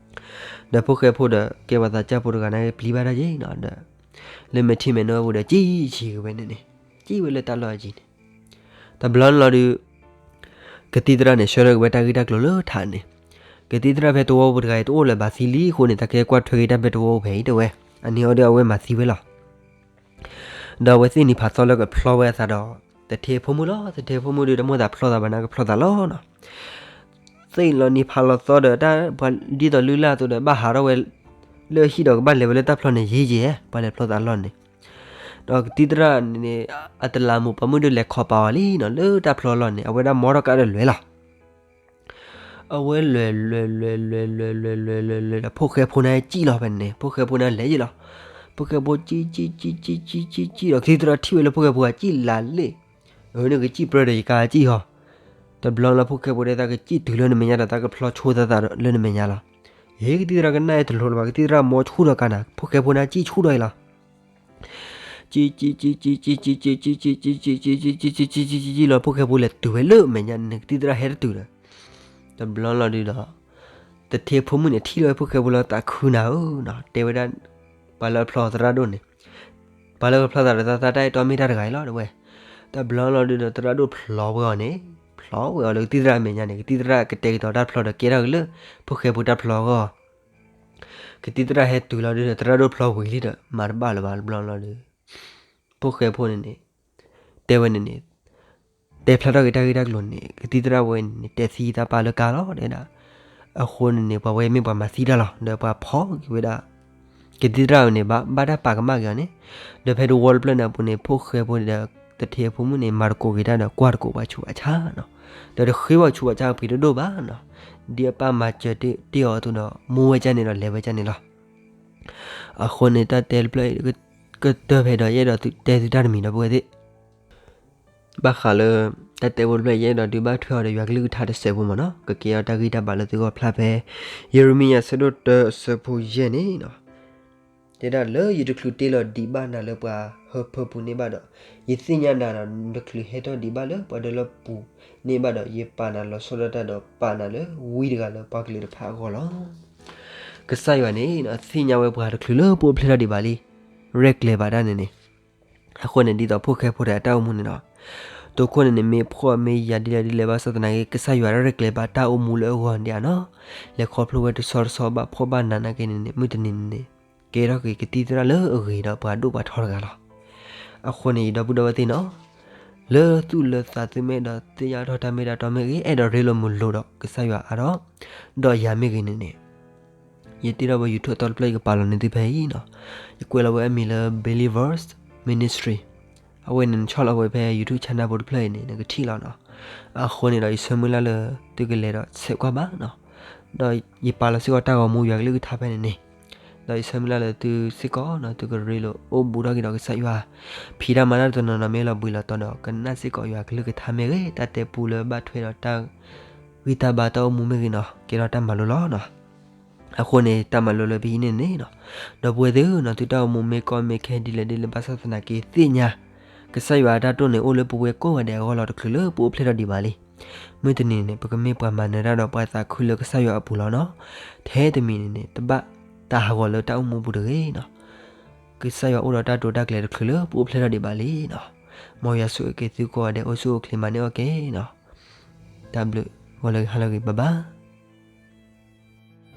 ဒီးဖိၣ်ဃဲဖိဒီး ကဲပှၤသးစၢ်ဖိတဂၤန့ၣ် ပျံၤဘၣ်တၢ်ယ့ၣ်နီၤဒီး လၢမဲာ်ထံမဲာ်နိအပူၤဒီး ကံၣ်ဆံးက့ၤဝဲန့ၣ်န့ၣ်, ကံၣ်ဝဲလၢတၢ်လီၢ်အယံၤန့ၣ်, တဘျီန့ၣ်လီၤဒုး ကသံၣ်သရၣ်န့ၣ် ဆှၢထီၣ်က့ၤဝဲတၢ်ဂ့ၢ်တၢ်ကျိၤလၢထးန့ၣ်, ကသံၣ်သရၣ်ဖဲတဝီပူၤတဂၤအံၤ တအိၣ်လၢၤဘၣ်သံလံအဃိန့ၣ် တၢ်ကဲကွၢ်ထွဲက့ၤတၢ်ဖဲတဝီပူၤဖဲအံၤတဲဝဲ, အန့ၣ်အီၤဒီးအဝဲမၤသံဝဲလီၤ. ဒီးအဝဲသ့ၣ်နံၤဖးသီလၢကဖျီဝဲအသးဒီး သထ့ဖိမုၣ်လီၤ. သထ့ဖိမုၣ်ဒုး တမိၣ်သးဖျီသးဘၣ်န့ၣ် ကဖျီသးလီၤနီၤ. သ့ၣ်လီၤနံၤဖးလီၤသီဒီး တၢ်ပှၤဒ်သိးလုၢ်လၢ်အသိးဒီး ဘၣ်ဟးထီၣ်ဝဲ လၢဟံၣ်ဒီးကဘၣ်လဲၤဝဲလၢတၢ်ဖျီန့ၣ် ယံၤယံၤဧဲ ပှၤလဲၤဖျီသးလီၢ်န့ၣ်, ဒီးကသံၣ်သရၣ်န့ၣ် အတလးမူးပှၤမုၣ်ဒုးလဲၤခီပာ်အီၤလံနီၤ လၢတၢ်ဖျီလီၢ်န့ၣ် အဝဲဒၣ်မီထီၣ်ကါဒီးလဲၤလီၤ. အဝဲလဲၤလဲၤလဲၤလဲၤလဲၤလဲၤလဲၤလဲၤလဲၤဒီး ဖိၣ်ဃဲဖိန့ၣ်စံၣ်လီၤဖဲန့ၣ်န့ၣ် ဖိၣ်ဃဲဖိန့ၣ်လဲၤယံၤလီၤ. ဖိၣ်ဃဲဖိစံၣ်စံၣ်စံၣ်စံၣ်စံၣ်စံၣ်စံၣ်ဒီး ကသံၣ်သရၣ်ထံၣ်ဝဲလၢဖိၣ်ဃဲဖိအစံၣ်လၤလ့ၣ်, အန့ၣ်ကစံၣ်ပြၢဒီးယကါစံၣ်ဟီ, တဘျီလၢဖိၣ်ဃဲဖိတဲသးကစံၣ်တုၤလၢနမဲာ်ညါဒီး သးကဖျီဆိသးသးလၢနမဲာ်ညါလီၤ. ဟ့ၣ်ကသံၣ်သရၣ်ကနၣ်အတလိၤလၢၤဘၣ်, ကသံၣ်သရၣ်မ်ဆူၣ်ထီၣ်ကါနၤ, ဖိၣ်ဃဲဖိန့ၣ်စံၣ်ဆူၣ်ထီၣ်အံၤလီၤ. စံၣ်စံၣ်စံၣ်စံၣ်စံၣ်စံၣ်စံၣ်စံၣ်စံၣ်စံၣ်စံၣ်စံၣ်စံၣ်စံၣ်စံၣ်စံၣ်စံၣ်စံၣ်စံၣ်လီၤ, ဖိၣ်ဃဲဖိလဲၤတုၤဝဲလၢမဲာ်ညါန့ၣ် ကသံၣ်သရၣ်ဟဲတတုၤဒီး, တဘျီလီၤဒုဒီး သထ့ဖိမုၣ်န့ၣ် ထံၣ်လီၤဝဲဖိၣ်ဃဲဖိလီၤသးခုနၤဧၢနီၤ, တဲဝဲဒၣ် ပှၤလၢအဖျီသရၣ်ဒိၣ်န့ၣ်, ပှၤလၢကဖျီသးဒီးသးသးတၢ်အဲၣ်တီမ့ၢ်တၢ်တဂၤအံၤလီၤ တဲဝဲ. တဘျီလီၤဒုဒီး သရၣ်ဒိၣ်ဖျီဝဲအီၤန့ၣ်, ဖျီဝဲအီၤလၢကသံၣ်သရၣ်အမဲာ်ညါန့ၣ်, ကသံၣ်သရၣ်ကတဲာ်ကတီၤတၢ်ဖျီဒီး ကဲထီၣ်က့ၤလၢဖိၣ်ဃဲဖိတၢ်ဖျီအဂီၢ် ကသံၣ်သရၣ်ဟဲတုၤလီၤဒုဒီး သရၣ်ဒိၣ်ဖျီဝံၤလံဒီး မၤတဘၣ်လၢၤဘၣ်တဘျီလီၤဒီး, ဖိၣ်ဃဲဖိန့ၣ်န့ၣ် တဲဝဲန့ၣ်န့ၣ် တဲဖျါထီၣ်က့ၤတၢ်ဂ့ၢ်တၢ်ကျိၤန့ၣ် ကသံၣ်သရၣ်ဝဲန့ၣ်န့ၣ် တဲသံသးပာ်လၢကါလီၤ တဲဒၣ်. အဃိန့ၣ်န့ၣ် ပှၤဝဲမ့ၢ်ပှၤမၤသံတၢ်လီၤ, ဒီးပှၤဖီၣ်က့ၤဝဲဒၣ် ကသံၣ်သရၣ်န့ၣ် ဘၣ်ဘၣ်တၢ်ပာ်ကမၣ်က့ၤအီၤန့ၣ်, ဒီးဖဲတဝီတဖျၢၣ်န့ၣ်အပူၤန့ၣ် ဖိၣ်ဃဲဖိဒီး သထ့ဖိမုၣ်န့ၣ် မၤသကိးက့ၤတၢ်ဒီးကွၢ်သကိးပှၤဆူးပှၤဆါနီၤ, ဒီးတဃ့ဘၣ်ဆူးပှၤဆါပှ့ၤတဒိၣ်ဘၣ်နီၤ, ဒ်အပၢ်မၤစၢၤတ့ၢ်အီၤအသိးဒီး မူဝဲကၢ်န့ၣ်ဒီးလဲၤဝဲကၢ်န့ၣ်လီၤ. အဃိန့ၣ် တၢ်တဲတဖျၢၣ်အံၤ ကတၢၢ်ဖဲဒီး ယအဲၣ်ဒိးတဲသုတၢ်တမံၤဒီး ပုၢ်ဝဲၢ်သ့ၣ် ဘၣ်ဃးလၢ တၢ်တဲဖိတဖျၢၣ် ယအဲၣ်ဒိးဒုးဘၣ်ထွဲအီၤဒီးယွၤကလုၢ်ကထါတစဲးဖိမ့ၢ်နီၤ, ကကဲထီၣ်တၢ်ဂံၢ်တၢ်ဘါလၢသုဂီၢ်ဖျါဖဲ ယံးရမံယၤ ဆၢဒိၣ်တၢ အဆၢဖိယဲၢ်န့ၣ်နီၤ, တဲဒၣ်လၢယတချုးတ့လီၤဒံးဘၣ်နၤလၢပှၤဟၢဖၢပူၤန့ၢ်ဘၣ်ဒီး, ယသ့ၣ်ညါနၤဒီးနတချုးဟဲထီၣ်ဒံးဘၣ်လၢပှၤဒၢလီၢ်ပူၤန့ၢ်ဘၣ်ဒီး, ယပာ်နၤလီၤဆီဒၣ်တၢ်ဒီးပာ်နၤလၢဝံတဂၤလၢပှၤကလုာ်တဖၣ်အဂီၢ်လီၤ. ကစၢ်ယွၤန့ၣ် သ့ၣ်ညါဝဲပှၤတချုးလၢပအိၣ်ဖျဲၣ်ထီၣ်ဒံးဘၣ်လံ, ရဲၣ်ကျဲၤဘၣ်တၢ်န့ၣ်န့ၣ်, အဃိန့ၣ် ဒ်သိးဖိၣ်ဃဲဖိတဂၤအတၢ်အိၣ်မူန့ၣ်နီၤ, တိခိၣ်န့ၣ်န့ၣ် မ့ၢ်ဖှီၣ်မ့ၢ်ယာ်ဒ်လဲၣ်ဒ်လဲၣ်ဘၣ်ဆၣ်သနာ်က့ ကစၢ်ယွၤရဲၣ်ကျဲၤဘၣ်တၢ်အိၣ်မူလၢအဂီၢ်ဒံးဧါနီၤ, လဲၤခီဖျိဝဲတဆီတဆီဘၣ်ဖှီၣ်ဘၣ်နးနာ်က့န့ၣ်န့ၣ် မုၢ်တနံၤန့ၣ်န့ၣ် ကဲထီၣ်က့ၤကသံၣ်သရၣ်လၢအဂ့ၤဒီး ပှၤဒိၣ်ပှၤထီတဂၤလီၤ. အဃိန့ၣ် ယဒီပုၢ်ဒီဝဲၢ်သ့ၣ်နီၤ, လၢသူၣ်လၢသးသုမ့ၢ်အဲၣ်ဒိးသ့ၣ်ညါထီၣ်တၢ်မ့ၢ်တၢ်တီမ့ၢ်ဂ့ၤ, အဲၣ်ဒိးရ့လိာ်မုာ်လိာ်ဒီးကစၢ်ယွၤအါဒီး, ဒီးယၤမ့ၢ်ဂ့ၤန့ၣ်န့ၣ် ယတ့ထီၣ်ဝဲ YouTube အသီတဖျၢၣ် ယကပာ်လီၤန့ၢ်သုဖဲအံၤနီၤ, ယကွဲးလီၤဝဲအမံၤလၢ Believers Ministry, အဝဲန့ၣ်နဆီၣ်လီၤဝဲဖဲ YouTube channel ဖိတဖျၢၣ်အံၤန့ၣ် နကထံၣ်လီၤနီၤ. အဃိန့ၣ်ဒီး ယဆၢမုၢ်လၢ်လၢသုကလဲၤဒီးဆဲးကွၢ်ဘၣ်နီၤ, ဒီးယပာ်လီၤစ့ၢ်ကီးတၢ်ဂီၤမူယွၤကလုၢ်ကထါဖဲန့ၣ်န့ၣ်, ဒီးယဆၢမုၢ်လၢ်လၢသုစ့ၢ်ကီးနီၤ သုကရ့လိာ်အိၣ်ဘူးထီၣ်က့ၤဒီးကစၢ်ယွၤ, ဖံးတၢ်မၤတၢ်တနီၤနီၤမ့ၢ်လီၤဘှံးလီၤတီၤဒီး ကနၣ်စ့ၢ်ကီးယွၤကလုၢ်ကထါမ့ၢ်ဂ့ၤ, တၢ်တဲပူလၢဘၣ်ထွဲဒီးတၢ်ဂံၢ်တၢ်ဘါတၢ်အိၣ်မူမ့ၢ်ဂ့ၤနီၤ ကဲထီၣ်တၢ်မၤလိလီၤနီၤ. အဃိန့ၣ် တၢ်မၤလိလၢပဟံးန့ၢ်န့ၣ်နီၤ, ဒီပုၢ်ဝဲၢ်သ့ၣ်ဧၢနီၤ, သုတၢ်အိၣ်မူမ့ၢ်ကီမ့ၢ်ခဲဒ်လဲၣ်ဒ်လဲၣ်ဘၣ်ဆၣ်သနာ်က့ သ့ၣ်ညါ ကစၢ်ယွၤအတၢ်တိၢ်န့ၣ် အိၣ်လၢပဝဲကိးဂၤဒဲးအဂီၢ်လီၤ တချုးလၢပအိၣ်ဖျဲၣ်ထီၣ်ဒံးဘၣ်လံ. မုၢ်တနံၤန့ၣ်န့ၣ် ပကမ့ၢ်ပှၤမၤနၢၤတၢ်ဒီးပှၤသးခုလၢကစၢ်ယွၤအပူၤလီၤနီၤ. ထဲတမံၤန့ၣ်န့ၣ် တဘၣ်တၢ်ဟးဂီၤလၢတၢ်အိၣ်မူပူၤတဂ့ၤနီၤ. ကစၢ်ယွၤအိၣ်ဒီးတၢ်တိာ်တၢ်ကျဲၤတချုးလၢပအိၣ်ဖျဲၣ်ထီၣ်ဒံးဘၣ်လံနီၤ. မ်ယွၤဆိၣ်ဂ့ၤက့ၤသုကိးဂၤဒဲး အိၣ်ဆူၣ်အိၣ်ချ့မၤန့ၢ်အီၣ်က့ၤနီၤ. တၢ်ဘျုးဂီၤလၢဂ့ၤ ဟါလၢဂ့ၤ bye bye.